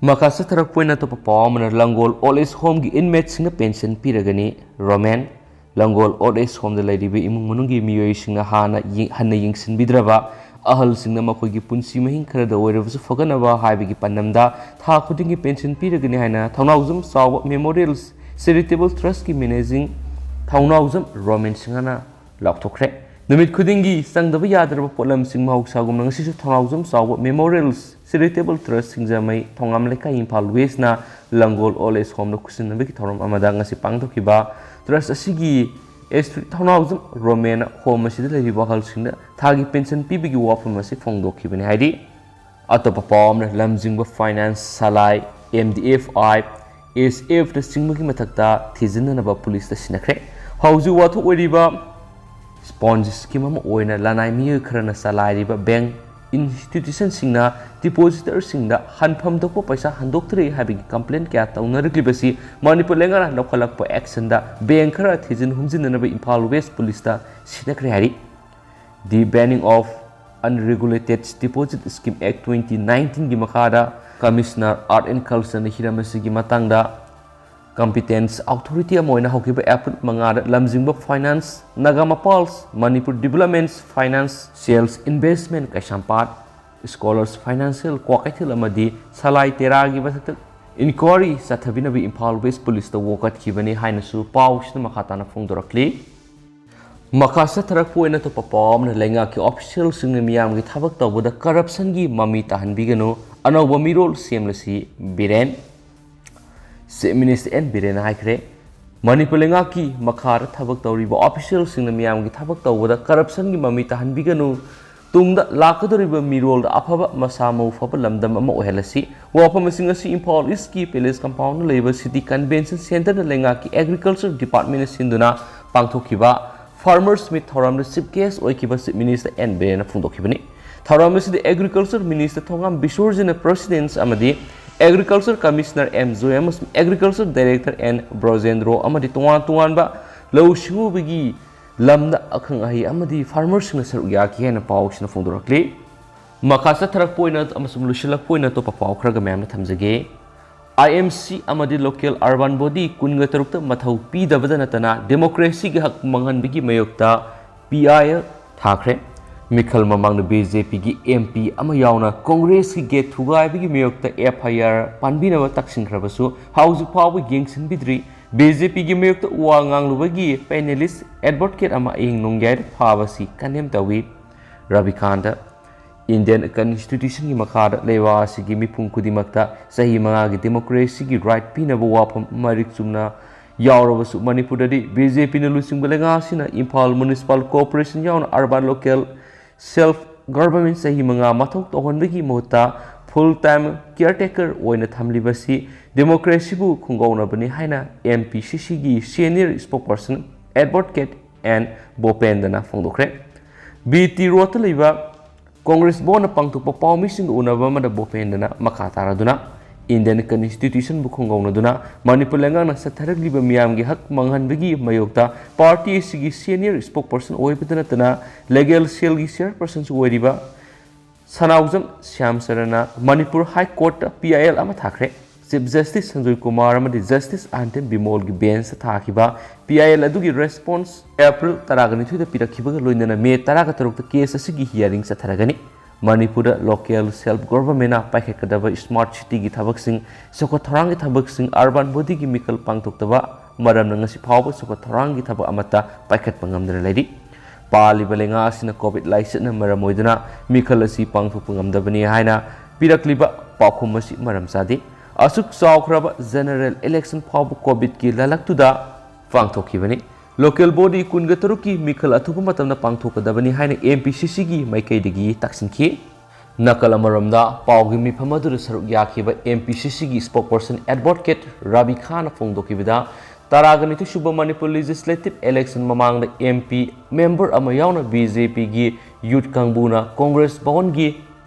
ꯃꯈꯥ ꯆꯠꯊꯔꯛꯄ ꯑꯣꯏꯅ ꯑꯇꯣꯞꯄ ꯄꯥꯎ ꯑꯃꯅ, ꯂꯪꯒꯣꯜ old age homeꯒꯤ inmateꯁꯤꯡꯅ pension ꯄꯤꯔꯒꯅꯤ꯫ ꯔꯣꯃꯦꯟ, ꯂꯪꯒꯣꯜ old age homeꯗ ꯂꯩꯔꯤꯕ ꯏꯃꯨꯡ ꯃꯅꯨꯡꯒꯤ ꯃꯤꯑꯣꯏꯁꯤꯡꯅ ꯍꯥꯟꯅ ꯌꯦ-, ꯍꯟꯅ ꯌꯦꯡꯁꯤꯟꯕꯤꯗ꯭ꯔꯕ ꯑꯍꯜꯁꯤꯡꯅ ꯃꯈꯣꯏꯒꯤ ꯄꯨꯟꯁꯤ ꯃꯍꯤꯡ ꯈꯔꯗ ꯑꯣꯏꯔꯕꯁꯨ ꯐꯒꯠꯅꯕ ꯍꯥꯏꯕꯒꯤ ꯄꯥꯟꯗꯝꯗ ꯊꯥ ꯈꯨꯗꯤꯡꯒꯤ pension ꯄꯤꯔꯒꯅꯤ ꯍꯥꯏꯅ ꯊꯧꯅꯥꯎꯖꯝ ꯆꯥꯎꯕ Memorial Charitable Trustꯀꯤ managing ꯊꯧꯅꯥꯎꯖꯝ ꯔꯣꯃꯦꯟ ꯁꯤꯡꯍꯅ ꯂꯥꯎꯊꯣꯛꯈ꯭ꯔꯦ꯫ ꯅꯨꯃꯤꯠ ꯈꯨꯗꯤꯡꯒꯤ ꯆꯪꯗꯕ ꯌꯥꯗ꯭ꯔꯕ ꯄꯣꯠꯂꯝꯁꯤꯡ ꯃꯍꯧꯁꯥꯒꯨꯝꯅ ꯉꯁꯤꯁꯨ ꯊꯧꯅꯥꯎꯖꯝ ꯆꯥꯎꯕ Memorial Charitable Trust ꯁꯤꯡꯖꯃꯩ ꯊꯣꯉꯥꯝ ꯂꯩꯀꯥꯏ, ꯏꯝꯐꯥꯜ Westꯅ ꯂꯪꯒꯣꯜ old age homeꯗ ꯈꯨꯠꯁꯤꯟꯅꯕꯒꯤ ꯊꯧꯔꯝ ꯑꯃꯗ ꯉꯁꯤ ꯄꯥꯡꯊꯣꯛꯈꯤꯕ꯫ Trust ꯑꯁꯤꯒꯤ ꯁ꯭ꯔꯤ ꯊꯧꯅꯥꯎꯖꯝ ꯔꯣꯃꯦꯟꯅ home ꯑꯁꯤꯗ ꯂꯩꯔꯤꯕ ꯑꯍꯜꯁꯤꯡꯗ ꯊꯥꯒꯤ pension ꯄꯤꯕꯒꯤ ꯋꯥꯐꯝ ꯑꯁꯤ ꯐꯣꯡꯗꯣꯛꯈꯤꯕꯅꯤ ꯍꯥꯏꯔꯤ꯫ ꯑꯇꯣꯞꯄ ꯄꯥꯎ ꯑꯃꯅ, ꯂꯝꯖꯤꯡꯕ finance, ꯁꯂꯥꯏ, MDFI, SFꯅꯆꯤꯡꯕꯒꯤ ꯃꯊꯛꯇ ꯊꯤꯖꯤꯟꯅꯅꯕ ꯄꯨꯂꯤꯁꯇ ꯁꯤꯟꯅꯈ꯭ꯔꯦ꯫ ꯍꯧꯖꯤꯛ ꯋꯥꯊꯣꯛ ꯑꯣꯏꯔꯤꯕ Ponzi scheme ꯑꯃ ꯑꯣꯏꯅ ꯂꯅꯥꯏ ꯃꯤꯑꯣꯏ ꯈꯔꯅ ꯆꯂꯥꯏꯔꯤꯕ bank institutionꯁꯤꯡꯅ depositorꯁꯤꯡꯗ ꯍꯟꯐꯝ ꯊꯣꯛꯄ ꯄꯩꯁꯥ ꯍꯟꯗꯣꯛꯇ꯭ꯔꯦ ꯍꯥꯏꯕꯒꯤ complaint ꯀꯌꯥ ꯇꯧꯅꯔꯛꯂꯤꯕꯁꯤ ꯃꯅꯤꯄꯨꯔ ꯂꯩꯉꯥꯛꯅ ꯂꯧꯈꯠꯂꯛꯄ actionꯗ bank ꯈꯔ ꯊꯤꯖꯤꯟ ꯍꯨꯝꯖꯤꯟꯅꯅꯕ ꯏꯝꯐꯥꯜ West ꯄꯨꯂꯤꯁꯇ ꯁꯤꯟꯅꯈ꯭ꯔꯦ ꯍꯥꯏꯔꯤ꯫ The banning of Unregulated Deposit Scheme Act twenty nineteenꯒꯤ ꯃꯈꯥꯗ Commissioner Art and Cultureꯅ ꯍꯤꯔꯝ ꯑꯁꯤꯒꯤ ꯃꯇꯥꯡꯗ competent authority ꯑꯃ ꯑꯣꯏꯅ ꯍꯧꯈꯤꯕ April ꯃꯉꯥꯗ ꯂꯝꯖꯤꯡꯕ finance, Naga Mapals, Manipur Developments Finance, Sales Investment ꯀꯩꯁꯥꯝꯄꯥꯠ, Scholars Financial ꯀ꯭ꯋꯥꯀꯩꯊꯦꯜ ꯑꯃꯗꯤ ꯁꯂꯥꯏ ꯇꯦꯔꯥꯒꯤ ꯃꯊꯛꯇ inquiry ꯆꯠꯊꯕꯤꯅꯕ ꯏꯝꯐꯥꯜ West ꯄꯨꯂꯤꯁꯇ ꯋꯥꯀꯠꯈꯤꯕꯅꯤ ꯍꯥꯏꯅꯁꯨ ꯄꯥꯎꯁꯤꯅ ꯃꯈꯥ ꯇꯥꯅ ꯐꯣꯡꯗꯣꯔꯛꯂꯤ꯫ ꯃꯈꯥ ꯆꯠꯊꯔꯛꯄ ꯑꯣꯏꯅ ꯑꯇꯣꯞꯄ ꯄꯥꯎ ꯑꯃꯅ, ꯂꯩꯉꯥꯛꯀꯤ officialꯁꯤꯡꯅ ꯃꯤꯌꯥꯝꯒꯤ ꯊꯕꯛ ꯇꯧꯕꯗ corruptionꯒꯤ ꯃꯃꯤ ꯇꯥꯍꯟꯕꯤꯒꯅꯨ, ꯑꯅꯧꯕ ꯃꯤꯔꯣꯜ ꯁꯦꯝꯂꯁꯤ, ꯕꯤꯔꯦꯟ꯫ Chief Minister N ꯕꯤꯔꯦꯟꯅ ꯍꯥꯏꯈ꯭ꯔꯦ, ꯃꯅꯤꯄꯨꯔ ꯂꯩꯉꯥꯛꯀꯤ ꯃꯈꯥꯗ ꯊꯕꯛ ꯇꯧꯔꯤꯕ officialꯁꯤꯡꯅ ꯃꯤꯌꯥꯝꯒꯤ ꯊꯕꯛ ꯇꯧꯕꯗ corruptionꯒꯤ ꯃꯃꯤ ꯇꯥꯍꯟꯕꯤꯒꯅꯨ, ꯇꯨꯡꯗ ꯂꯥꯛꯀꯗꯧꯔꯤꯕ ꯃꯤꯔꯣꯜꯗ ꯑꯐꯕ ꯃꯁꯥ ꯃꯎ ꯐꯕ ꯂꯝꯗꯝ ꯑꯃ ꯑꯣꯏꯍꯜꯂꯁꯤ꯫ ꯋꯥꯐꯝꯁꯤꯡ ꯑꯁꯤ ꯏꯝꯐꯥꯜ ꯏꯁꯀꯤ ꯄꯦꯂꯦꯁ ꯀꯝꯄꯥꯎꯟꯗ ꯂꯩꯕ ꯁꯤꯇꯤ ꯀꯟꯚꯦꯟꯁꯟ ꯁꯦꯟꯇꯔꯗ ꯂꯩꯉꯥꯛꯀꯤ ꯑꯦꯒ꯭ꯔꯤꯀꯜꯆꯔ ꯗꯤꯄꯥꯔꯠꯃꯦꯟꯅ ꯁꯤꯟꯗꯨꯅ ꯄꯥꯡꯊꯣꯛꯈꯤꯕ ꯐꯥꯔꯃꯔꯁ ꯃꯤꯠ ꯊꯧꯔꯝꯗ ꯆꯤꯐ ꯒꯦꯁ ꯑꯣꯏꯈꯤꯕ ꯆꯤꯐ ꯃꯤꯅꯤꯁꯇꯔ ꯑꯦꯟ ꯕꯤꯔꯦꯟꯅ ꯐꯣꯡꯗꯣꯛꯈꯤꯕꯅꯤ꯫ ꯊꯧꯔꯝ ꯑꯁꯤꯗ ꯑꯦꯒ꯭ꯔꯤꯀꯜꯆꯔ ꯃꯤꯅꯤꯁꯇꯔ ꯊꯣꯉꯥꯝ ꯕꯤꯁꯣꯔꯖꯤꯅ ꯄ꯭ꯔꯦꯁꯤꯗꯦꯟꯁ ꯑꯃꯗꯤ ꯑꯦꯒ꯭ꯔꯤꯀꯜꯆꯔ ꯀꯃꯤꯁꯅꯔ ꯑꯦꯝ ꯖꯣꯌ ꯑꯃꯁꯨꯡ ꯑꯦꯒ꯭ꯔꯤꯀꯜꯆꯔ ꯗꯥꯏꯔꯦꯛꯇꯔ ꯑꯦꯟ ꯕ꯭ꯔꯣꯖꯦꯟꯗ꯭ꯔꯣ ꯑꯃꯗꯤ ꯇꯣꯉꯥꯟ ꯇꯣꯉꯥꯟꯕ ꯂꯧꯎ ꯁꯤꯡꯎꯕꯒꯤ ꯂꯝꯗ ꯑꯈꯪ ꯑꯍꯩ ꯑꯃꯗꯤ ꯐꯥꯔꯃꯔꯁꯤꯡꯅ ꯁꯔꯨꯛ ꯌꯥꯈꯤ ꯍꯥꯏꯅ ꯄꯥꯎꯁꯤꯅ ꯐꯣꯡꯗꯣꯔꯛꯂꯤ꯫ ꯃꯈꯥ ꯆꯠꯊꯔꯛꯄ ꯑꯣꯏꯅ ꯑꯃꯁꯨꯡ ꯂꯣꯏꯁꯤꯜꯂꯛꯄ ꯑꯣꯏꯅ ꯑꯇꯣꯞꯄ ꯄꯥꯎ ꯈꯔꯒ ꯃꯌꯥꯝꯅ ꯊꯝꯖꯒꯦ꯫ ꯑꯥꯏ ꯑꯦꯝ ꯁꯤ ꯑꯃꯗꯤ ꯂꯣꯀꯦꯜ ꯑꯔꯕꯥꯟ ꯕꯣꯗꯤ ꯀꯨꯟꯒ ꯇꯔꯨꯛꯇ ꯃꯊꯧ ꯄꯤꯗꯕꯗ ꯅꯠꯇꯅ ꯗꯦꯃꯣꯀ꯭ꯔꯦꯁꯤꯒꯤ ꯍꯛ ꯃꯥꯡꯍꯟꯕꯒꯤ ꯃꯥꯌꯣꯛꯇ ꯄꯤ ꯑꯥꯏ ꯑꯦꯜ ꯊꯥꯈ꯭ꯔꯦ꯫ ꯃꯤꯈꯜ ꯃꯃꯥꯡꯗ ꯕꯤ ꯖꯦ ꯄꯤꯒꯤ ꯑꯦꯝ ꯄꯤ ꯑꯃ ꯌꯥꯎꯅ ꯀꯣꯡꯒ꯭ꯔꯦꯁꯀꯤ ꯒꯦꯠ ꯊꯨꯒꯥꯏꯕꯒꯤ ꯃꯥꯌꯣꯛꯇ ꯑꯦꯐ ꯑꯥꯏ ꯑꯥꯔ ꯄꯥꯟꯕꯤꯅꯕ ꯇꯛꯁꯤꯟꯈ꯭ꯔꯕꯁꯨ ꯍꯧꯖꯤꯛ ꯐꯥꯎꯕ ꯌꯦꯡꯁꯤꯟꯕꯤꯗ꯭ꯔꯤ꯫ ꯕꯤ ꯖꯦ ꯄꯤꯒꯤ ꯃꯥꯌꯣꯛꯇ ꯋꯥ ꯉꯥꯡꯂꯨꯕꯒꯤ ꯄꯦꯅꯦꯂꯤꯁ ꯑꯦꯗꯚꯣꯀꯦꯠ ꯑꯃ ꯑꯍꯤꯡ ꯅꯣꯡꯌꯥꯏꯗ ꯐꯥꯕ ꯑꯁꯤ ꯀꯟꯗꯦꯝ ꯇꯧꯏ꯫ ꯔꯕꯤꯀꯥꯟꯇ, ꯏꯟꯗꯤꯌꯟ ꯀꯟꯁꯇꯤꯇ꯭ꯌꯨꯁꯟꯒꯤ ꯃꯈꯥꯗ ꯂꯩꯕꯥꯛ ꯑꯁꯤꯒꯤ ꯃꯤꯄꯨꯝ ꯈꯨꯗꯤꯡꯃꯛꯇ ꯆꯍꯤ ꯃꯉꯥꯒꯤ ꯗꯦꯃꯣꯀ꯭ꯔꯦꯁꯤꯒꯤ ꯔꯥꯏꯠ ꯄꯤꯅꯕ ꯋꯥꯐꯝ ꯃꯔꯤꯛ ꯆꯨꯝꯅ ꯌꯥꯎꯔꯕꯁꯨ, ꯃꯅꯤꯄꯨꯔꯗꯗꯤ ꯕꯤ ꯖꯦ ꯄꯤꯅ ꯂꯨꯆꯤꯡꯕ ꯂꯩꯉꯥꯛ ꯑꯁꯤꯅ ꯏꯝꯐꯥꯜ ꯃ꯭ꯌꯨꯅꯤꯁꯤꯄꯥꯜ ꯀꯣꯔꯄꯣꯔꯦꯁꯟ ꯌꯥꯎꯅ ꯑꯔꯕꯥꯟ ꯂꯣꯀꯦꯜ ꯁꯦꯜꯐ ꯒꯚꯔꯟꯃꯦꯟꯠ ꯆꯍꯤ ꯃꯉꯥ ꯃꯊꯧ ꯇꯧꯍꯟꯕꯒꯤ ꯃꯍꯨꯠꯇ ꯐꯨꯜ ꯇꯥꯏꯝ ꯀꯤꯌꯔꯇꯦꯀꯔ ꯑꯣꯏꯅ ꯊꯝꯂꯤꯕꯁꯤ ꯗꯦꯃꯣꯀ꯭ꯔꯦꯁꯤꯕꯨ ꯈꯨꯡꯒꯧꯅꯕꯅꯤ ꯍꯥꯏꯅ ꯑꯦꯝ ꯄꯤ ꯁꯤ ꯁꯤꯒꯤ ꯁꯦꯅꯤꯌꯔ ꯁ꯭ꯄꯣꯛꯄꯔꯁꯟ ꯑꯦꯗꯚꯣꯀꯦꯠ ꯑꯦꯟ ꯕꯣꯄꯦꯟꯗꯅ ꯐꯣꯡꯗꯣꯛꯈ꯭ꯔꯦ꯫ ꯕꯤ ꯇꯤ ꯔꯣꯗꯇ ꯂꯩꯕ ꯀꯣꯡꯒ꯭ꯔꯦꯁ ꯚꯕꯟꯗ ꯄꯥꯡꯊꯣꯛꯄ ꯄꯥꯎꯃꯤꯁꯤꯡꯒ ꯎꯅꯕ ꯑꯃꯗ ꯕꯣꯄꯦꯟꯗꯅ ꯃꯈꯥ ꯇꯥꯔꯗꯨꯅ ꯏꯟꯗꯤꯌꯟ ꯀꯟꯁꯇꯤꯇ꯭ꯌꯨꯁꯟꯕꯨ ꯈꯨꯡꯒꯧꯅꯗꯨꯅ ꯃꯅꯤꯄꯨꯔ ꯂꯩꯉꯥꯛꯅ ꯆꯠꯊꯔꯛꯂꯤꯕ ꯃꯤꯌꯥꯝꯒꯤ ꯍꯛ ꯃꯥꯡꯍꯟꯕꯒꯤ ꯃꯥꯌꯣꯛꯇ ꯄꯥꯔꯇꯤ ꯑꯁꯤꯒꯤ ꯁꯦꯅꯤꯌꯔ ꯁ꯭ꯄꯣꯛꯄꯔꯁꯟ ꯑꯣꯏꯕꯇ ꯅꯠꯇꯅ ꯂꯤꯒꯦꯜ ꯁꯦꯜꯒꯤ ꯆꯤꯌꯔꯄꯔꯁꯟꯁꯨ ꯑꯣꯏꯔꯤꯕ ꯁꯅꯥꯎꯖꯝ ꯁ꯭ꯌꯥꯝꯆꯔꯟꯅ ꯃꯅꯤꯄꯨꯔ ꯍꯥꯏ ꯀꯣꯔꯠꯇ ꯄꯤ ꯑꯥꯏ ꯑꯦꯜ ꯑꯃ ꯊꯥꯈ꯭ꯔꯦ꯫ ꯆꯤꯐ ꯖꯁꯇꯤꯁ ꯁꯟꯖꯣꯏ ꯀꯨꯃꯥꯔ ꯑꯃꯗꯤ ꯖꯁꯇꯤꯁ ꯑꯥꯔ ꯗꯤ ꯕꯤꯃꯣꯜꯒꯤ ꯕꯦꯟꯁꯇ ꯊꯥꯈꯤꯕ ꯄꯤ ꯑꯥꯏ ꯑꯦꯜ ꯑꯗꯨꯒꯤ ꯔꯦꯁꯄꯣꯟꯁ ꯑꯦꯄ꯭ꯔꯤꯜ ꯇꯔꯥꯒ ꯅꯤꯊꯣꯏꯗ ꯄꯤꯔꯛꯈꯤꯕꯒ ꯂꯣꯏꯅꯅ ꯃꯦ ꯇꯔꯥꯒ ꯇꯔꯨꯛꯇ ꯀꯦꯁ ꯑꯁꯤꯒꯤ ꯍꯤꯌꯥꯔꯤꯡ ꯆꯠꯊꯔꯒꯅꯤ꯫ ꯃꯅꯤꯄꯨꯔꯗ ꯂꯣꯀꯦꯜ ꯁꯦꯜꯐ ꯒꯣꯚꯔꯟꯃꯦꯟꯠꯅ ꯄꯥꯏꯈꯠꯀꯗꯕ ꯁ꯭ꯃꯥꯔꯠ ꯁꯤꯇꯤꯒꯤ ꯊꯕꯛꯁꯤꯡ, ꯆꯥꯎꯈꯠ ꯊꯧꯔꯥꯡꯒꯤ ꯊꯕꯛꯁꯤꯡ, ꯑꯔꯕꯥꯟ ꯕꯣꯗꯤꯒꯤ ꯃꯤꯈꯜ ꯄꯥꯡꯊꯣꯛꯇꯕ ꯃꯔꯝꯅ ꯉꯁꯤ ꯐꯥꯎꯕ ꯆꯥꯎꯈꯠ ꯊꯧꯔꯥꯡꯒꯤ ꯊꯕꯛ ꯑꯃꯠꯇ ꯄꯥꯏꯈꯠꯄ ꯉꯝꯗꯅ ꯂꯩꯔꯤ꯫ ꯄꯥꯜꯂꯤꯕ ꯂꯩꯉꯥꯛ ꯑꯁꯤꯅ ꯀꯣꯚꯤꯗ ꯂꯥꯏꯆꯠꯅ ꯃꯔꯝ ꯑꯣꯏꯗꯨꯅ ꯃꯤꯈꯜ ꯑꯁꯤ ꯄꯥꯡꯊꯣꯛꯄ ꯉꯝꯗꯕꯅꯤ ꯍꯥꯏꯅ ꯄꯤꯔꯛꯂꯤꯕ ꯄꯥꯎꯈꯨꯝ ꯑꯁꯤ ꯃꯔꯝ ꯆꯥꯗꯦ꯫ ꯑꯁꯨꯛ ꯆꯥꯎꯈ꯭ꯔꯕ ꯖꯦꯅꯔꯦꯜ ꯏꯂꯦꯛꯁꯟ ꯐꯥꯎꯕ ꯀꯣꯚꯤꯗꯀꯤ ꯂꯥꯂꯛꯇꯨꯗ ꯄꯥꯡꯊꯣꯛꯈꯤꯕꯅꯤ꯫ Local body ꯀꯨꯟꯒ ꯇꯔꯨꯛꯀꯤ ꯃꯤꯈꯜ ꯑꯊꯨꯕ ꯃꯇꯝꯗ ꯄꯥꯡꯊꯣꯛꯀꯗꯕꯅꯤ ꯍꯥꯏꯅ M P C C ꯒꯤ ꯃꯥꯏꯀꯩꯗꯒꯤ ꯇꯛꯁꯤꯟꯈꯤ꯫ ꯅꯥꯀꯜ ꯑꯃꯔꯣꯝꯗ, ꯄꯥꯎꯒꯤ ꯃꯤꯐꯝ ꯑꯗꯨꯗ ꯁꯔꯨꯛ ꯌꯥꯈꯤꯕ M P C C ꯒꯤ spokesperson advocate ꯔꯥꯕꯤ ꯈꯥꯟꯅ ꯐꯣꯡꯗꯣꯛꯈꯤꯕꯗ, ꯇꯔꯥꯒ ꯅꯤꯊꯣꯏ ꯁꯨꯕ ꯃꯅꯤꯄꯨꯔ legislative election ꯃꯃꯥꯡꯗ M P member ꯑꯃ ꯌꯥꯎꯅ B J P ꯒꯤ youth ꯀꯥꯡꯕꯨꯅ ꯀꯣꯡꯒ꯭ꯔꯦꯁ ꯚꯋꯟꯒꯤ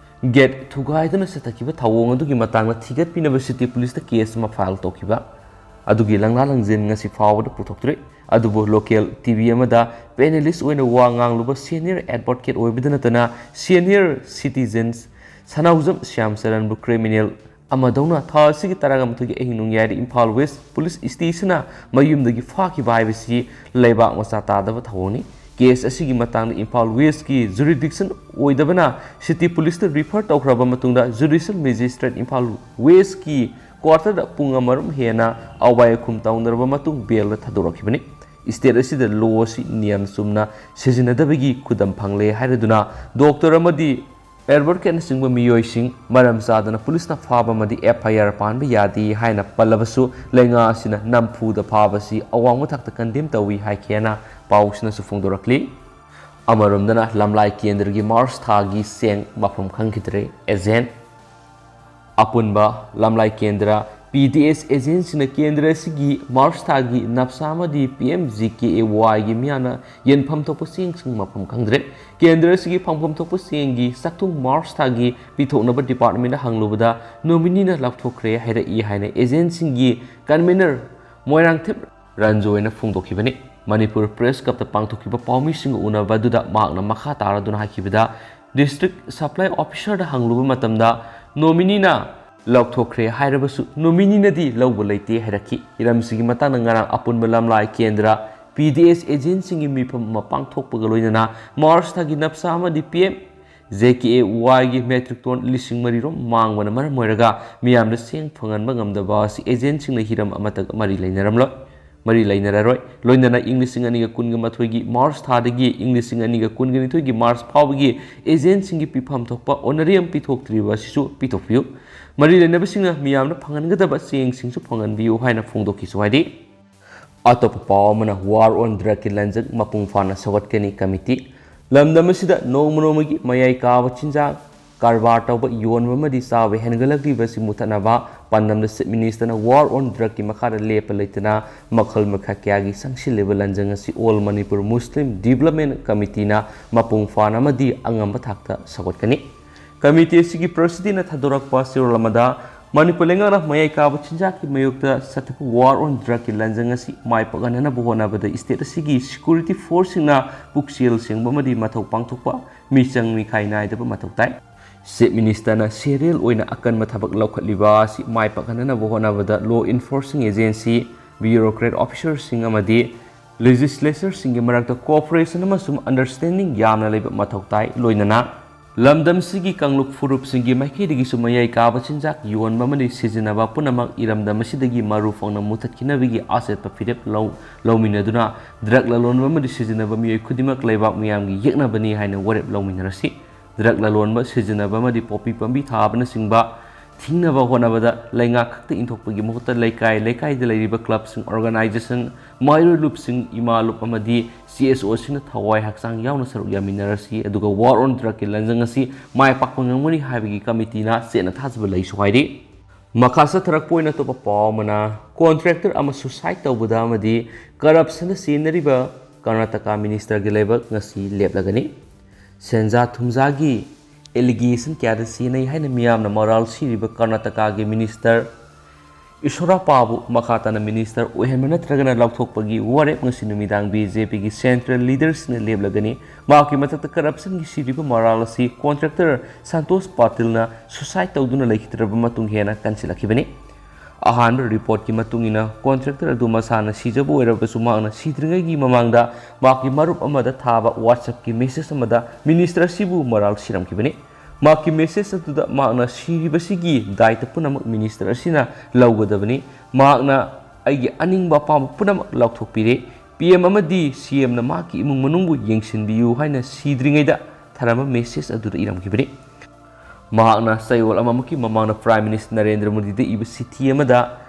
gate ꯊꯨꯒꯥꯏꯗꯨꯅ ꯆꯠꯊꯈꯤꯕ ꯊꯧꯑꯣꯡ ꯑꯗꯨꯒꯤ ꯃꯇꯥꯡꯗ ꯊꯤꯒꯠꯄꯤꯅꯕ city police ꯇ case ꯑꯃ file ꯇꯧꯈꯤꯕ ꯑꯗꯨꯒꯤ ꯂꯪꯂꯥ ꯂꯪꯖꯦꯟ ꯉꯁꯤ ꯐꯥꯎꯕꯗ ꯄꯨꯊꯣꯛꯇ꯭ꯔꯤ꯫ ꯑꯗꯨꯕꯨ local T V ꯑꯃꯗ panelist ꯑꯣꯏꯅ ꯋꯥ ꯉꯥꯡꯂꯨꯕ senior advocate ꯑꯣꯏꯕꯗ ꯅꯠꯇꯅ senior citizens ꯁꯅꯥꯎꯖꯝ ꯁ꯭ꯌꯥꯝꯆꯔꯟꯕꯨ criminal ꯑꯃꯗꯧꯅ ꯊꯥ ꯑꯁꯤꯒꯤ ꯇꯔꯥꯃꯥꯊꯣꯏꯒꯤ ꯑꯍꯤꯡ ꯅꯣꯡꯌꯥꯏꯗ ꯏꯝꯐꯥꯜ West police station ꯅ ꯃꯌꯨꯝꯗꯒꯤ ꯐꯥꯈꯤꯕ ꯍꯥꯏꯕꯁꯤ ꯂꯩꯕꯥꯛ ꯃꯆꯥ ꯇꯥꯗꯕ ꯊꯧꯑꯣꯡꯅꯤ꯫ Case ꯑꯁꯤꯒꯤ ꯃꯇꯥꯡꯗ ꯏꯝꯐꯥꯜ West ꯀꯤ jurisdiction ꯑꯣꯏꯗꯕꯅ city police ꯇ refer ꯇꯧꯈ꯭ꯔꯕ ꯃꯇꯨꯡꯗ judicial magistrate ꯏꯝꯐꯥꯜ West ꯀꯤ quarter ꯗ ꯄꯨꯡ ꯑꯃꯔꯣꯝ ꯍꯦꯟꯅ ꯑꯋꯥꯏ ꯑꯈꯨꯝ ꯇꯧꯅꯔꯕ ꯃꯇꯨꯡ bail ꯗ ꯊꯥꯗꯣꯔꯛꯈꯤꯕꯅꯤ꯫ State ꯑꯁꯤꯗ law ꯑꯁꯤ ꯅꯤꯌꯝ ꯆꯨꯝꯅ ꯁꯤꯖꯤꯟꯅꯗꯕꯒꯤ ꯈꯨꯗꯝ ꯐꯪꯂꯦ ꯍꯥꯏꯔꯗꯨꯅ doctor ꯑꯃꯗꯤ advocate ꯅꯆꯤꯡꯕ ꯃꯤꯑꯣꯏꯁꯤꯡ ꯃꯔꯝ ꯆꯥꯗꯅ police ꯅ ꯐꯥꯕ ꯑꯃꯗꯤ F I R ꯄꯥꯟꯕ ꯌꯥꯗꯦ ꯍꯥꯏꯅ ꯄꯜꯂꯕꯁꯨ, ꯂꯩꯉꯥꯛ ꯑꯁꯤꯅ ꯅꯝꯐꯨꯗ ꯐꯥꯕꯁꯤ ꯑꯋꯥꯡꯕ ꯊꯥꯛꯇ condemn ꯇꯧꯏ ꯍꯥꯏꯈꯤꯑꯅ ꯄꯥꯎꯁꯤꯅꯁꯨ ꯐꯣꯡꯗꯣꯔꯛꯂꯤ꯫ ꯑꯃꯔꯣꯝꯗꯅ, ꯂꯝꯂꯥꯏ ꯀꯦꯟꯗ꯭ꯔꯒꯤ March ꯊꯥꯒꯤ ꯆꯦꯡ ꯃꯐꯝ ꯈꯪꯈꯤꯗ꯭ꯔꯦ꯫ Agent ꯑꯄꯨꯟꯕ ꯂꯝꯂꯥꯏ ꯀꯦꯟꯗ꯭ꯔ P D S agent ꯁꯤꯡꯅ ꯀꯦꯟꯗ꯭ꯔ ꯑꯁꯤꯒꯤ March ꯊꯥꯒꯤ ꯅꯞꯁꯥ ꯑꯃꯗꯤ P M G K A Y ꯒꯤ ꯃꯤꯌꯥꯝꯅ ꯌꯦꯟꯐꯝ ꯊꯣꯛꯄ ꯆꯦꯡꯁꯤꯡ ꯃꯐꯝ ꯈꯪꯗ꯭ꯔꯦ꯫ ꯀꯦꯟꯗ꯭ꯔ ꯑꯁꯤꯒꯤ ꯐꯪꯐꯝ ꯊꯣꯛꯄ ꯆꯦꯡꯒꯤ ꯆꯥꯛꯊꯨꯡ March ꯊꯥꯒꯤ ꯄꯤꯊꯣꯛꯅꯕ department ꯗ ꯍꯪꯂꯨꯕꯗ nominee ꯅ ꯂꯧꯊꯣꯛꯈ꯭ꯔꯦ ꯍꯥꯏꯔꯛꯏ ꯍꯥꯏꯅ agent ꯁꯤꯡꯒꯤ convener Moirangthem ꯔꯟꯖꯣꯏꯅ ꯐꯣꯡꯗꯣꯛꯈꯤꯕꯅꯤ꯫ Manipur Press Club ꯇ ꯄꯥꯡꯊꯣꯛꯈꯤꯕ ꯄꯥꯎꯃꯤꯁꯤꯡꯒ ꯎꯅꯕ ꯑꯗꯨꯗ ꯃꯍꯥꯛꯅ ꯃꯈꯥ ꯇꯥꯔꯗꯨꯅ ꯍꯥꯏꯈꯤꯕꯗ, district supply officer ꯗ ꯍꯪꯂꯨꯕ ꯃꯇꯝꯗ nominee ꯅ ꯂꯧꯊꯣꯛꯈ꯭ꯔꯦ ꯍꯥꯏꯔꯕꯁꯨ nominee ꯅꯗꯤ ꯂꯧꯕ ꯂꯩꯇꯦ ꯍꯥꯏꯔꯛꯈꯤ꯫ ꯍꯤꯔꯝꯁꯤꯒꯤ ꯃꯇꯥꯡꯗ ꯉꯔꯥꯡ ꯑꯄꯨꯟꯕ ꯂꯝꯂꯥꯏ ꯀꯦꯟꯗ꯭ꯔ P D S agent ꯁꯤꯡꯒꯤ ꯃꯤꯐꯝ ꯑꯃ ꯄꯥꯡꯊꯣꯛꯄꯒ ꯂꯣꯏꯅꯅ March ꯊꯥꯒꯤ ꯅꯞꯁꯥ ꯑꯃꯗꯤ P M G K A Y ꯒꯤ metric ton ꯂꯤꯁꯤꯡ ꯃꯔꯤ ꯔꯣꯝ ꯃꯥꯡꯕꯅ ꯃꯔꯝ ꯑꯣꯏꯔꯒ ꯃꯤꯌꯥꯝꯗ ꯆꯦꯡ ꯐꯪꯍꯟꯕ ꯉꯝꯗꯕ ꯑꯁꯤ agent ꯁꯤꯡꯅ ꯍꯤꯔꯝ ꯑꯃꯠꯇꯒ ꯃꯔꯤ ꯂꯩꯅꯔꯝꯂꯣꯏ, ꯃꯔꯤ ꯂꯩꯅꯔꯔꯣꯏ꯫ ꯂꯣꯏꯅꯅ ꯏꯪ ꯂꯤꯁꯤꯡ ꯑꯅꯤꯒ ꯀꯨꯟꯒ ꯃꯥꯊꯣꯏꯒꯤ March ꯊꯥꯗꯒꯤ ꯏꯪ ꯂꯤꯁꯤꯡ ꯑꯅꯤꯒ ꯀꯨꯟꯒ ꯅꯤꯊꯣꯏꯒꯤ March ꯐꯥꯎꯕꯒꯤ agent ꯁꯤꯡꯒꯤ ꯄꯤꯐꯝ ꯊꯣꯛꯄ honorarium ꯄꯤꯊꯣꯛꯇ꯭ꯔꯤꯕ ꯑꯁꯤꯁꯨ ꯄꯤꯊꯣꯛꯄꯤꯌꯨ꯫ ꯃꯔꯤ ꯂꯩꯅꯕꯁꯤꯡꯅ ꯃꯤꯌꯥꯝꯅ ꯐꯪꯍꯟꯒꯗꯕ ꯆꯦꯡꯁꯤꯡꯁꯨ ꯐꯪꯍꯟꯕꯤꯌꯨ ꯍꯥꯏꯅ ꯐꯣꯡꯗꯣꯛꯈꯤꯁꯨ ꯍꯥꯏꯔꯤ꯫ ꯑꯇꯣꯞꯄ ꯄꯥꯎ ꯑꯃꯅ, War on Drugꯀꯤ ꯂꯟꯖꯪ ꯃꯄꯨꯡ ꯐꯥꯅ ꯁꯧꯒꯠꯀꯅꯤ꯫ ꯀꯃꯤꯇꯤ꯫ ꯂꯝꯗꯝ ꯑꯁꯤꯗ ꯅꯣꯡꯃ ꯅꯣꯡꯃꯒꯤ ꯃꯌꯥꯏ ꯀꯥꯕ ꯆꯤꯟꯖꯥꯛ ꯀꯔꯕꯥꯔ ꯇꯧꯕ, ꯌꯣꯟꯕ ꯑꯃꯗꯤ ꯆꯥꯕ ꯍꯦꯟꯒꯠꯂꯛꯂꯤꯕ ꯑꯁꯤ ꯃꯨꯊꯠꯅꯕ ꯄꯥꯟꯗꯝꯗ Chief Ministerꯅ War on Drugꯀꯤ ꯃꯈꯥꯗ ꯂꯦꯞꯄ ꯂꯩꯇꯅ ꯃꯈꯜ ꯃꯈꯥ ꯀꯌꯥꯒꯤ ꯆꯪꯁꯤꯜꯂꯤꯕ ꯂꯟꯖꯪ ꯑꯁꯤ All Manipur Muslim Development Committeeꯅ ꯃꯄꯨꯡ ꯐꯥꯅ ꯑꯃꯗꯤ ꯑꯉꯝꯕ ꯊꯥꯛꯇ ꯁꯧꯒꯠꯀꯅꯤ꯫ ꯀꯃꯤꯇꯤ ꯑꯁꯤꯒꯤ ꯄ꯭ꯔꯁꯤꯗꯦꯟꯅ ꯊꯥꯗꯣꯔꯛꯄ ꯆꯦꯔꯣꯜ ꯑꯃꯗ, ꯃꯅꯤꯄꯨꯔ ꯂꯩꯉꯥꯛꯅ ꯃꯌꯥꯏ ꯀꯥꯕ ꯆꯤꯟꯖꯥꯛꯀꯤ ꯃꯥꯌꯣꯛꯇ ꯆꯠꯊꯕ War on Drugꯀꯤ ꯂꯟꯖꯪ ꯑꯁꯤ ꯃꯥꯏ ꯄꯥꯛꯍꯟꯅꯅꯕ ꯍꯣꯠꯅꯕꯗ state ꯑꯁꯤꯒꯤ security forceꯁꯤꯡꯅ ꯄꯨꯛꯆꯦꯜ ꯁꯦꯡꯕ ꯑꯃꯗꯤ ꯃꯊꯧ ꯄꯥꯡꯊꯣꯛꯄ, ꯃꯤꯆꯪ ꯃꯤꯈꯥꯏ ꯅꯥꯏꯗꯕ ꯃꯊꯧ ꯇꯥꯏ꯫ Chief Ministerꯅ ꯁꯦꯔꯦꯜ ꯑꯣꯏꯅ ꯑꯀꯟꯕ ꯊꯕꯛ ꯂꯧꯈꯠꯂꯤꯕ ꯑꯁꯤ ꯃꯥꯏ ꯄꯥꯛꯍꯟꯅꯅꯕ ꯍꯣꯠꯅꯕꯗ law enforcing agency, bureaucrat officerꯁꯤꯡ ꯑꯃꯗꯤ legislatureꯁꯤꯡꯒꯤ ꯃꯔꯛꯇ cooperation ꯑꯃꯁꯨꯡ understanding ꯌꯥꯝꯅ ꯂꯩꯕ ꯃꯊꯧ ꯇꯥꯏ꯫ ꯂꯣꯏꯅꯅ ꯂꯝꯗꯝꯁꯤꯒꯤ ꯀꯥꯡꯂꯨꯞ ꯐꯨꯔꯨꯞꯁꯤꯡꯒꯤ ꯃꯥꯏꯀꯩꯗꯒꯤꯁꯨ ꯃꯌꯥꯏ ꯀꯥꯕ ꯆꯤꯟꯖꯥꯛ ꯌꯣꯟꯕ ꯑꯃꯗꯤ ꯁꯤꯖꯤꯟꯅꯕ ꯄꯨꯝꯅꯃꯛ ꯏꯔꯝꯗꯝ ꯑꯁꯤꯗꯒꯤ ꯃꯔꯨ ꯐꯪꯅ ꯃꯨꯊꯠꯈꯤꯅꯕꯒꯤ ꯑꯆꯦꯠꯄ ꯐꯤꯔꯦꯞ ꯂꯧ-, ꯂꯧꯃꯤꯟꯅꯗꯨꯅ drug ꯂꯂꯣꯟꯕ ꯑꯃꯗꯤ ꯁꯤꯖꯤꯟꯅꯕ ꯃꯤꯑꯣꯏ ꯈꯨꯗꯤꯡꯃꯛ ꯂꯩꯕꯥꯛ ꯃꯤꯌꯥꯝꯒꯤ ꯌꯦꯛꯅꯕꯅꯤ ꯍꯥꯏꯅ ꯋꯥꯔꯦꯞ ꯂꯧꯃꯤꯟꯅꯔꯁꯤ꯫ Drug ꯂꯂꯣꯟꯕ, ꯁꯤꯖꯤꯟꯅꯕ ꯑꯃꯗꯤ poppy ꯄꯥꯝꯕꯤ ꯊꯥꯕꯅꯆꯤꯡꯕ ꯊꯤꯡꯅꯕ ꯍꯣꯠꯅꯕꯗ ꯂꯩꯉꯥꯛ ꯈꯛꯇ ꯏꯟꯊꯣꯛꯄꯒꯤ ꯃꯍꯨꯠꯇ ꯂꯩꯀꯥꯏ ꯂꯩꯀꯥꯏꯗ ꯂꯩꯔꯤꯕ clubꯁꯤꯡ, organization, ꯃꯍꯩꯔꯣꯏ ꯂꯨꯞꯁꯤꯡ, ꯏꯃꯥ ꯂꯨꯞ ꯑꯃꯗꯤ CSOꯁꯤꯡꯅ ꯊꯋꯥꯏ ꯍꯛꯆꯥꯡ ꯌꯥꯎꯅ ꯁꯔꯨꯛ ꯌꯥꯃꯤꯟꯅꯔꯁꯤ, ꯑꯗꯨꯒ War on Drugꯀꯤ ꯂꯟꯖꯪ ꯑꯁꯤ ꯃꯥꯏ ꯄꯥꯛꯄ ꯉꯝꯒꯅꯤ ꯍꯥꯏꯕꯒꯤ ꯀꯃꯤꯇꯤꯅ ꯆꯦꯠꯅ ꯊꯥꯖꯕ ꯂꯩꯁꯨ ꯍꯥꯏꯔꯤ꯫ ꯃꯈꯥ ꯆꯠꯊꯔꯛꯄ ꯑꯣꯏꯅ ꯑꯇꯣꯞꯄ ꯄꯥꯎ ꯑꯃꯅ, contractor ꯑꯃ suicide ꯇꯧꯕꯗ ꯑꯃꯗꯤ corruptionꯗ ꯆꯦꯟꯅꯔꯤꯕ ꯀꯔꯅꯥꯇꯀꯥ ministerꯒꯤ ꯂꯥꯏꯕꯛ ꯉꯁꯤ ꯂꯦꯞꯂꯒꯅꯤ꯫ ꯁꯦꯟꯖꯥ ꯊꯨꯝꯖꯥꯒꯤ allegation ꯀꯌꯥꯗ ꯆꯦꯟꯅꯩ ꯍꯥꯏꯅ ꯃꯤꯌꯥꯝꯅ ꯃꯔꯥꯜ ꯁꯤꯔꯤꯕ ꯀꯔꯅꯥꯇꯀꯥꯒꯤ minister ꯏꯁꯣꯔꯥꯄꯥꯕꯨ ꯃꯈꯥ ꯇꯥꯅ minister ꯑꯣꯏꯍꯟꯕ ꯅꯠꯇ꯭ꯔꯒꯅ ꯂꯧꯊꯣꯛꯄꯒꯤ ꯋꯥꯔꯦꯞ ꯉꯁꯤ ꯅꯨꯃꯤꯗꯥꯡ BJPꯒꯤ central leaderꯁꯤꯡꯅ ꯂꯦꯞꯂꯒꯅꯤ꯫ ꯃꯍꯥꯛꯀꯤ ꯃꯊꯛꯇ corruptionꯒꯤ ꯁꯤꯔꯤꯕ ꯃꯔꯥꯜ ꯑꯁꯤ contractor ꯁꯟꯇꯣꯁ ꯄꯥꯇꯤꯜꯅ suicide ꯇꯧꯗꯨꯅ ꯂꯩꯈꯤꯗ꯭ꯔꯕ ꯃꯇꯨꯡ ꯍꯦꯟꯅ ꯀꯟꯁꯤꯜꯂꯛꯈꯤꯕꯅꯤ꯫ ꯑꯍꯥꯟꯕ reportꯀꯤ ꯃꯇꯨꯡ ꯏꯟꯅ, contractor ꯑꯗꯨ ꯃꯁꯥꯅ ꯁꯤꯖꯕ ꯑꯣꯏꯔꯕꯁꯨ, ꯃꯍꯥꯛꯅ ꯁꯤꯗ꯭ꯔꯤꯉꯩꯒꯤ ꯃꯃꯥꯡꯗ ꯃꯍꯥꯛꯀꯤ ꯃꯔꯨꯞ ꯑꯃꯗ ꯊꯥꯕ WhatsAppꯀꯤ message ꯑꯃꯗ minister ꯑꯁꯤꯕꯨ ꯃꯔꯥꯜ ꯁꯤꯔꯝꯈꯤꯕꯅꯤ꯫ ꯃꯍꯥꯛꯀꯤ message ꯑꯗꯨꯗ ꯃꯍꯥꯛꯅ ꯁꯤꯔꯤꯕꯁꯤꯒꯤ ꯗꯥꯏꯇ ꯄꯨꯝꯅꯃꯛ minister ꯑꯁꯤꯅ ꯂꯧꯒꯗꯕꯅꯤ꯫ ꯃꯍꯥꯛꯅ ꯑꯩꯒꯤ ꯑꯅꯤꯡꯕ ꯑꯄꯥꯝꯕ ꯄꯨꯝꯅꯃꯛ ꯂꯥꯎꯊꯣꯛꯄꯤꯔꯦ꯫ PM ꯑꯃꯗꯤ CMꯅ ꯃꯍꯥꯛꯀꯤ ꯏꯃꯨꯡ ꯃꯅꯨꯡꯕꯨ ꯌꯦꯡꯁꯤꯟꯕꯤꯌꯨ ꯍꯥꯏꯅ ꯁꯤꯗ꯭ꯔꯤꯉꯩꯗ ꯊꯥꯔꯝꯕ message ꯑꯗꯨꯗ ꯏꯔꯝꯈꯤꯕꯅꯤ꯫ ꯃꯍꯥꯛꯅ ꯆꯌꯣꯜ ꯑꯃꯃꯨꯛꯀꯤ ꯃꯃꯥꯡꯗ Prime Minister ꯅꯔꯦꯟꯗ꯭ꯔ ꯃꯣꯗꯤꯗ ꯏꯕ ꯆꯤꯊꯤ ꯑꯃꯗ,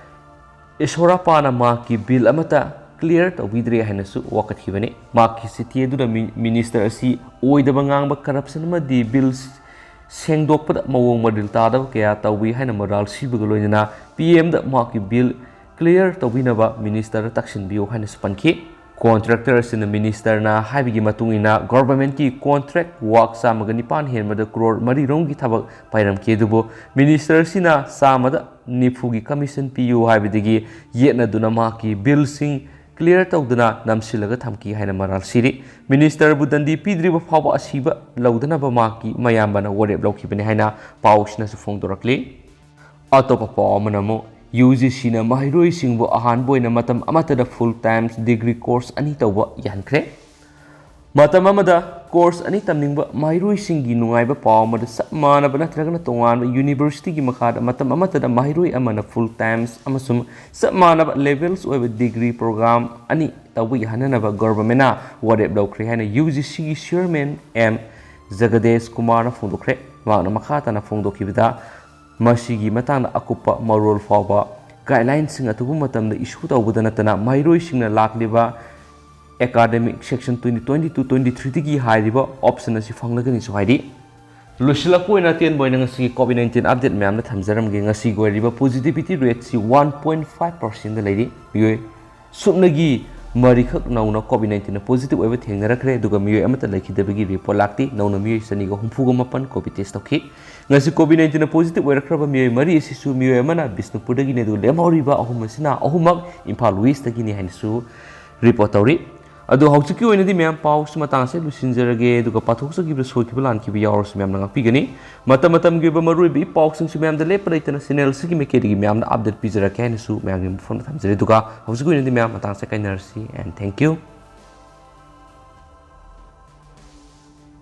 ꯏꯁꯣꯔꯥꯄꯥꯅ ꯃꯍꯥꯛꯀꯤ bill ꯑꯃꯠꯇ ꯀ꯭ꯂꯤꯌꯥꯔ ꯇꯧꯕꯤꯗ꯭ꯔꯦ ꯍꯥꯏꯅꯁꯨ ꯋꯥꯀꯠꯈꯤꯕꯅꯤ꯫ ꯃꯍꯥꯛꯀꯤ ꯆꯤꯊꯤ ꯑꯗꯨꯗ ꯃꯤ-, ꯃꯤꯅꯤꯁꯇꯔ ꯑꯁꯤ ꯑꯣꯏꯗꯕ ꯉꯥꯡꯕ, ꯀꯔꯞꯁꯟ ꯑꯃꯗꯤ ꯕꯤꯜ ꯁꯦꯡꯗꯣꯛꯄꯗ ꯃꯑꯣꯡ ꯃꯔꯤꯜ ꯇꯥꯗꯕ ꯀꯌꯥ ꯇꯧꯏ ꯍꯥꯏꯅ ꯃꯔꯥꯜ ꯁꯤꯕꯒ ꯂꯣꯏꯅꯅ ꯄꯤ ꯑꯦꯝꯗ ꯃꯍꯥꯛꯀꯤ ꯕꯤꯜ ꯀ꯭ꯂꯤꯌꯥꯔ ꯇꯧꯕꯤꯅꯕ ꯃꯤꯅꯤꯁꯇꯔꯗ ꯇꯛꯁꯤꯟꯕꯤꯌꯨ ꯍꯥꯏꯅꯁꯨ ꯄꯟꯈꯤ꯫ ꯀꯣꯟꯇ꯭ꯔꯦꯛꯇꯔ ꯑꯁꯤꯅ ꯃꯤꯅꯤꯁꯇꯔꯅ ꯍꯥꯏꯕꯒꯤ ꯃꯇꯨꯡ ꯏꯟꯅ ꯒꯣꯔꯚꯔꯃꯦꯟꯠꯀꯤ ꯀꯣꯟꯇ꯭ꯔꯦꯛ ꯋꯥꯔꯛ ꯆꯥꯝꯃꯒ ꯅꯤꯄꯥꯟ ꯍꯦꯟꯕꯗ ꯀ꯭ꯔꯣꯔ ꯃꯔꯤ ꯔꯣꯝꯒꯤ ꯊꯕꯛ ꯄꯥꯏꯔꯝꯈꯤ꯫ ꯑꯗꯨꯕꯨ ꯃꯤꯅꯤꯁꯇꯔ ꯑꯁꯤꯅ ꯆꯥꯝꯃꯗ ꯅꯤꯐꯨꯒꯤ ꯀꯃꯤꯁꯟ ꯄꯤꯌꯨ ꯍꯥꯏꯕꯗꯒꯤ ꯌꯦꯠꯅꯗꯨꯅ ꯃꯍꯥꯛꯀꯤ ꯕꯤꯜꯁꯤꯡ ꯀ꯭ꯂꯤꯌꯥꯔ ꯇꯧꯗꯨꯅ ꯅꯝꯁꯤꯜꯂꯒ ꯊꯝꯈꯤ ꯍꯥꯏꯅ ꯃꯔꯥꯜ ꯁꯤꯔꯤ꯫ ꯃꯤꯅꯤꯁꯇꯔꯕꯨ ꯗꯟꯗꯤ ꯄꯤꯗ꯭ꯔꯤꯕ ꯐꯥꯎꯕ ꯑꯁꯤꯕ ꯂꯧꯗꯅꯕ ꯃꯍꯥꯛꯀꯤ ꯃꯌꯥꯝꯕꯅ ꯋꯥꯔꯦꯞ ꯂꯧꯈꯤꯕꯅꯤ ꯍꯥꯏꯅ ꯄꯥꯎꯁꯤꯅꯁꯨ ꯐꯣꯡꯗꯣꯔꯛꯂꯤ꯫ ꯑꯇꯣꯞꯄ ꯄꯥꯎ ꯑꯃꯅ ꯑꯃꯨꯛ ꯌꯨ ꯖꯤ ꯁꯤꯅ ꯃꯍꯩꯔꯣꯏꯁꯤꯡꯕꯨ ꯑꯍꯥꯟꯕ ꯑꯣꯏꯅ ꯃꯇꯝ ꯑꯃꯠꯇꯗ full time degree course ꯑꯅꯤ ꯇꯧꯕ ꯌꯥꯍꯟꯈ꯭ꯔꯦ꯫ ꯃꯇꯝ ꯑꯃꯗ course ꯑꯅꯤ ꯇꯝꯅꯤꯡꯕ ꯃꯍꯩꯔꯣꯏꯁꯤꯡꯒꯤ ꯅꯨꯡꯉꯥꯏꯕ ꯄꯥꯎ ꯑꯃꯗ ꯆꯞ ꯃꯥꯟꯅꯕ ꯅꯠꯇ꯭ꯔꯒꯅ ꯇꯣꯉꯥꯟꯕ universityꯒꯤ ꯃꯈꯥꯗ ꯃꯇꯝ ꯑꯃꯠꯇꯗ ꯃꯍꯩꯔꯣꯏ ꯑꯃꯅ full time ꯑꯃꯁꯨꯡ ꯆꯞ ꯃꯥꯟꯅꯕ levels ꯑꯣꯏꯕ degree program ꯑꯅꯤ ꯇꯧꯕ ꯌꯥꯍꯟꯅꯅꯕ ꯒꯣꯔꯚꯔꯃꯦꯟꯠꯅ ꯋꯥꯔꯦꯞ ꯂꯧꯈ꯭ꯔꯦ ꯍꯥꯏꯅ ꯌꯨ ꯖꯤ ꯁꯤꯒꯤ ꯆꯤꯌꯔꯃꯦꯟ ꯑꯦꯝ ꯖꯒꯗꯦꯁ ꯀꯨꯃꯥꯔꯅ ꯐꯣꯡꯗꯣꯛꯈ꯭ꯔꯦ꯫ ꯃꯍꯥꯛꯅ ꯃꯈꯥ ꯇꯥꯅ ꯐꯣꯡꯗꯣꯛꯈꯤꯕꯗ, ꯃꯁꯤꯒꯤ ꯃꯇꯥꯡꯗ ꯑꯀꯨꯞꯄ ꯃꯔꯣꯜ ꯐꯥꯎꯕ ꯒꯥꯏꯗꯂꯥꯏꯟꯁꯤꯡ ꯑꯊꯨꯕ ꯃꯇꯝꯗ ꯏꯁꯨ ꯇꯧꯕꯗ ꯅꯠꯇꯅ ꯃꯍꯩꯔꯣꯏꯁꯤꯡꯅ ꯂꯥꯛꯂꯤꯕ ꯑꯦꯀꯥꯗꯃꯤꯛ ꯁꯦꯁꯟ twenty twenty-two twenty-threeꯗꯒꯤ ꯍꯥꯏꯔꯤꯕ ꯑꯣꯞꯁꯟ ꯑꯁꯤ ꯐꯪꯂꯒꯅꯤꯁꯨ ꯍꯥꯏꯔꯤ꯫ ꯂꯣꯏꯁꯤꯜꯂꯛꯄ ꯑꯣꯏꯅ ꯑꯇꯦꯟꯕ ꯑꯣꯏꯅ ꯉꯁꯤꯒꯤ COVID nineteen update ꯃꯌꯥꯝꯗ ꯊꯝꯖꯔꯝꯒꯦ꯫ ꯉꯁꯤꯒꯤ ꯑꯣꯏꯔꯤꯕ positivity rateꯁꯤ one point five percentꯗ ꯂꯩꯔꯤ꯫ ꯃꯤꯑꯣꯏ ꯁꯨꯞꯅꯒꯤ ꯃꯔꯤꯈꯛ ꯅꯧꯅ COVID nineteenꯅ positive ꯑꯣꯏꯕ ꯊꯦꯡꯅꯔꯛꯈ꯭ꯔꯦ, ꯑꯗꯨꯒ ꯃꯤꯑꯣꯏ ꯑꯃꯠꯇ ꯂꯩꯈꯤꯗꯕꯒꯤ report ꯂꯥꯛꯇꯦ꯫ ꯅꯧꯅ ꯃꯤꯑꯣꯏ ꯆꯅꯤꯒ ꯍꯨꯝꯐꯨꯒ ꯃꯥꯄꯟ COVID test ꯇꯧꯈꯤ꯫ ꯉꯁꯤ COVID nineteenꯅ positive ꯑꯣꯏꯔꯛꯈ꯭ꯔꯕ ꯃꯤꯑꯣꯏ ꯃꯔꯤ ꯑꯁꯤꯁꯨ ꯃꯤꯑꯣꯏ ꯑꯃꯅ ꯕꯤꯁꯅꯨꯄꯨꯔꯗꯒꯤꯅꯤ, ꯑꯗꯨꯒ ꯂꯦꯝꯍꯧꯔꯤꯕ ꯑꯍꯨꯝ ꯑꯁꯤꯅ ꯑꯍꯨꯝꯃꯛ ꯏꯝꯐꯥꯜ Westꯇꯒꯤꯅꯤ ꯍꯥꯏꯅꯁꯨ report ꯇꯧꯔꯤ꯫ ꯑꯗꯣ ꯍꯧꯖꯤꯛꯀꯤ ꯑꯣꯏꯅꯗꯤ ꯃꯌꯥꯝ ꯄꯥꯎꯁꯤ ꯃꯇꯥꯡꯁꯦ ꯂꯣꯏꯁꯤꯟꯖꯔꯒꯦ, ꯑꯗꯨꯒ ꯄꯥꯊꯣꯛꯆꯈꯤꯕꯗ ꯁꯣꯏꯈꯤꯕ ꯂꯥꯟꯈꯤꯕ ꯌꯥꯎꯔꯁꯨ ꯃꯌꯥꯝꯅ ꯉꯥꯛꯄꯤꯒꯅꯤ꯫ ꯃꯇꯝ ꯃꯇꯝꯒꯤ ꯑꯣꯏꯕ ꯃꯔꯨꯑꯣꯏꯕ ꯏ ꯄꯥꯎꯁꯤꯡꯁꯨ ꯃꯌꯥꯝꯗ ꯂꯦꯞꯄ ꯂꯩꯇꯅ channelꯁꯤꯒꯤ ꯃꯥꯏꯀꯩꯗꯒꯤ ꯃꯌꯥꯝꯅ update ꯄꯤꯖꯔꯛꯀꯦ ꯍꯥꯏꯅꯁꯨ ꯃꯌꯥꯝꯒꯤ ꯃꯐꯝꯗ ꯊꯝꯖꯔꯤ꯫ ꯑꯗꯨꯒ ꯍꯧꯖꯤꯛꯀꯤ ꯑꯣꯏꯅꯗꯤ ꯃꯌꯥꯝ ꯃꯇꯥꯡꯁꯦ ꯀꯥꯏꯅꯔꯁꯤ, and thank you꯫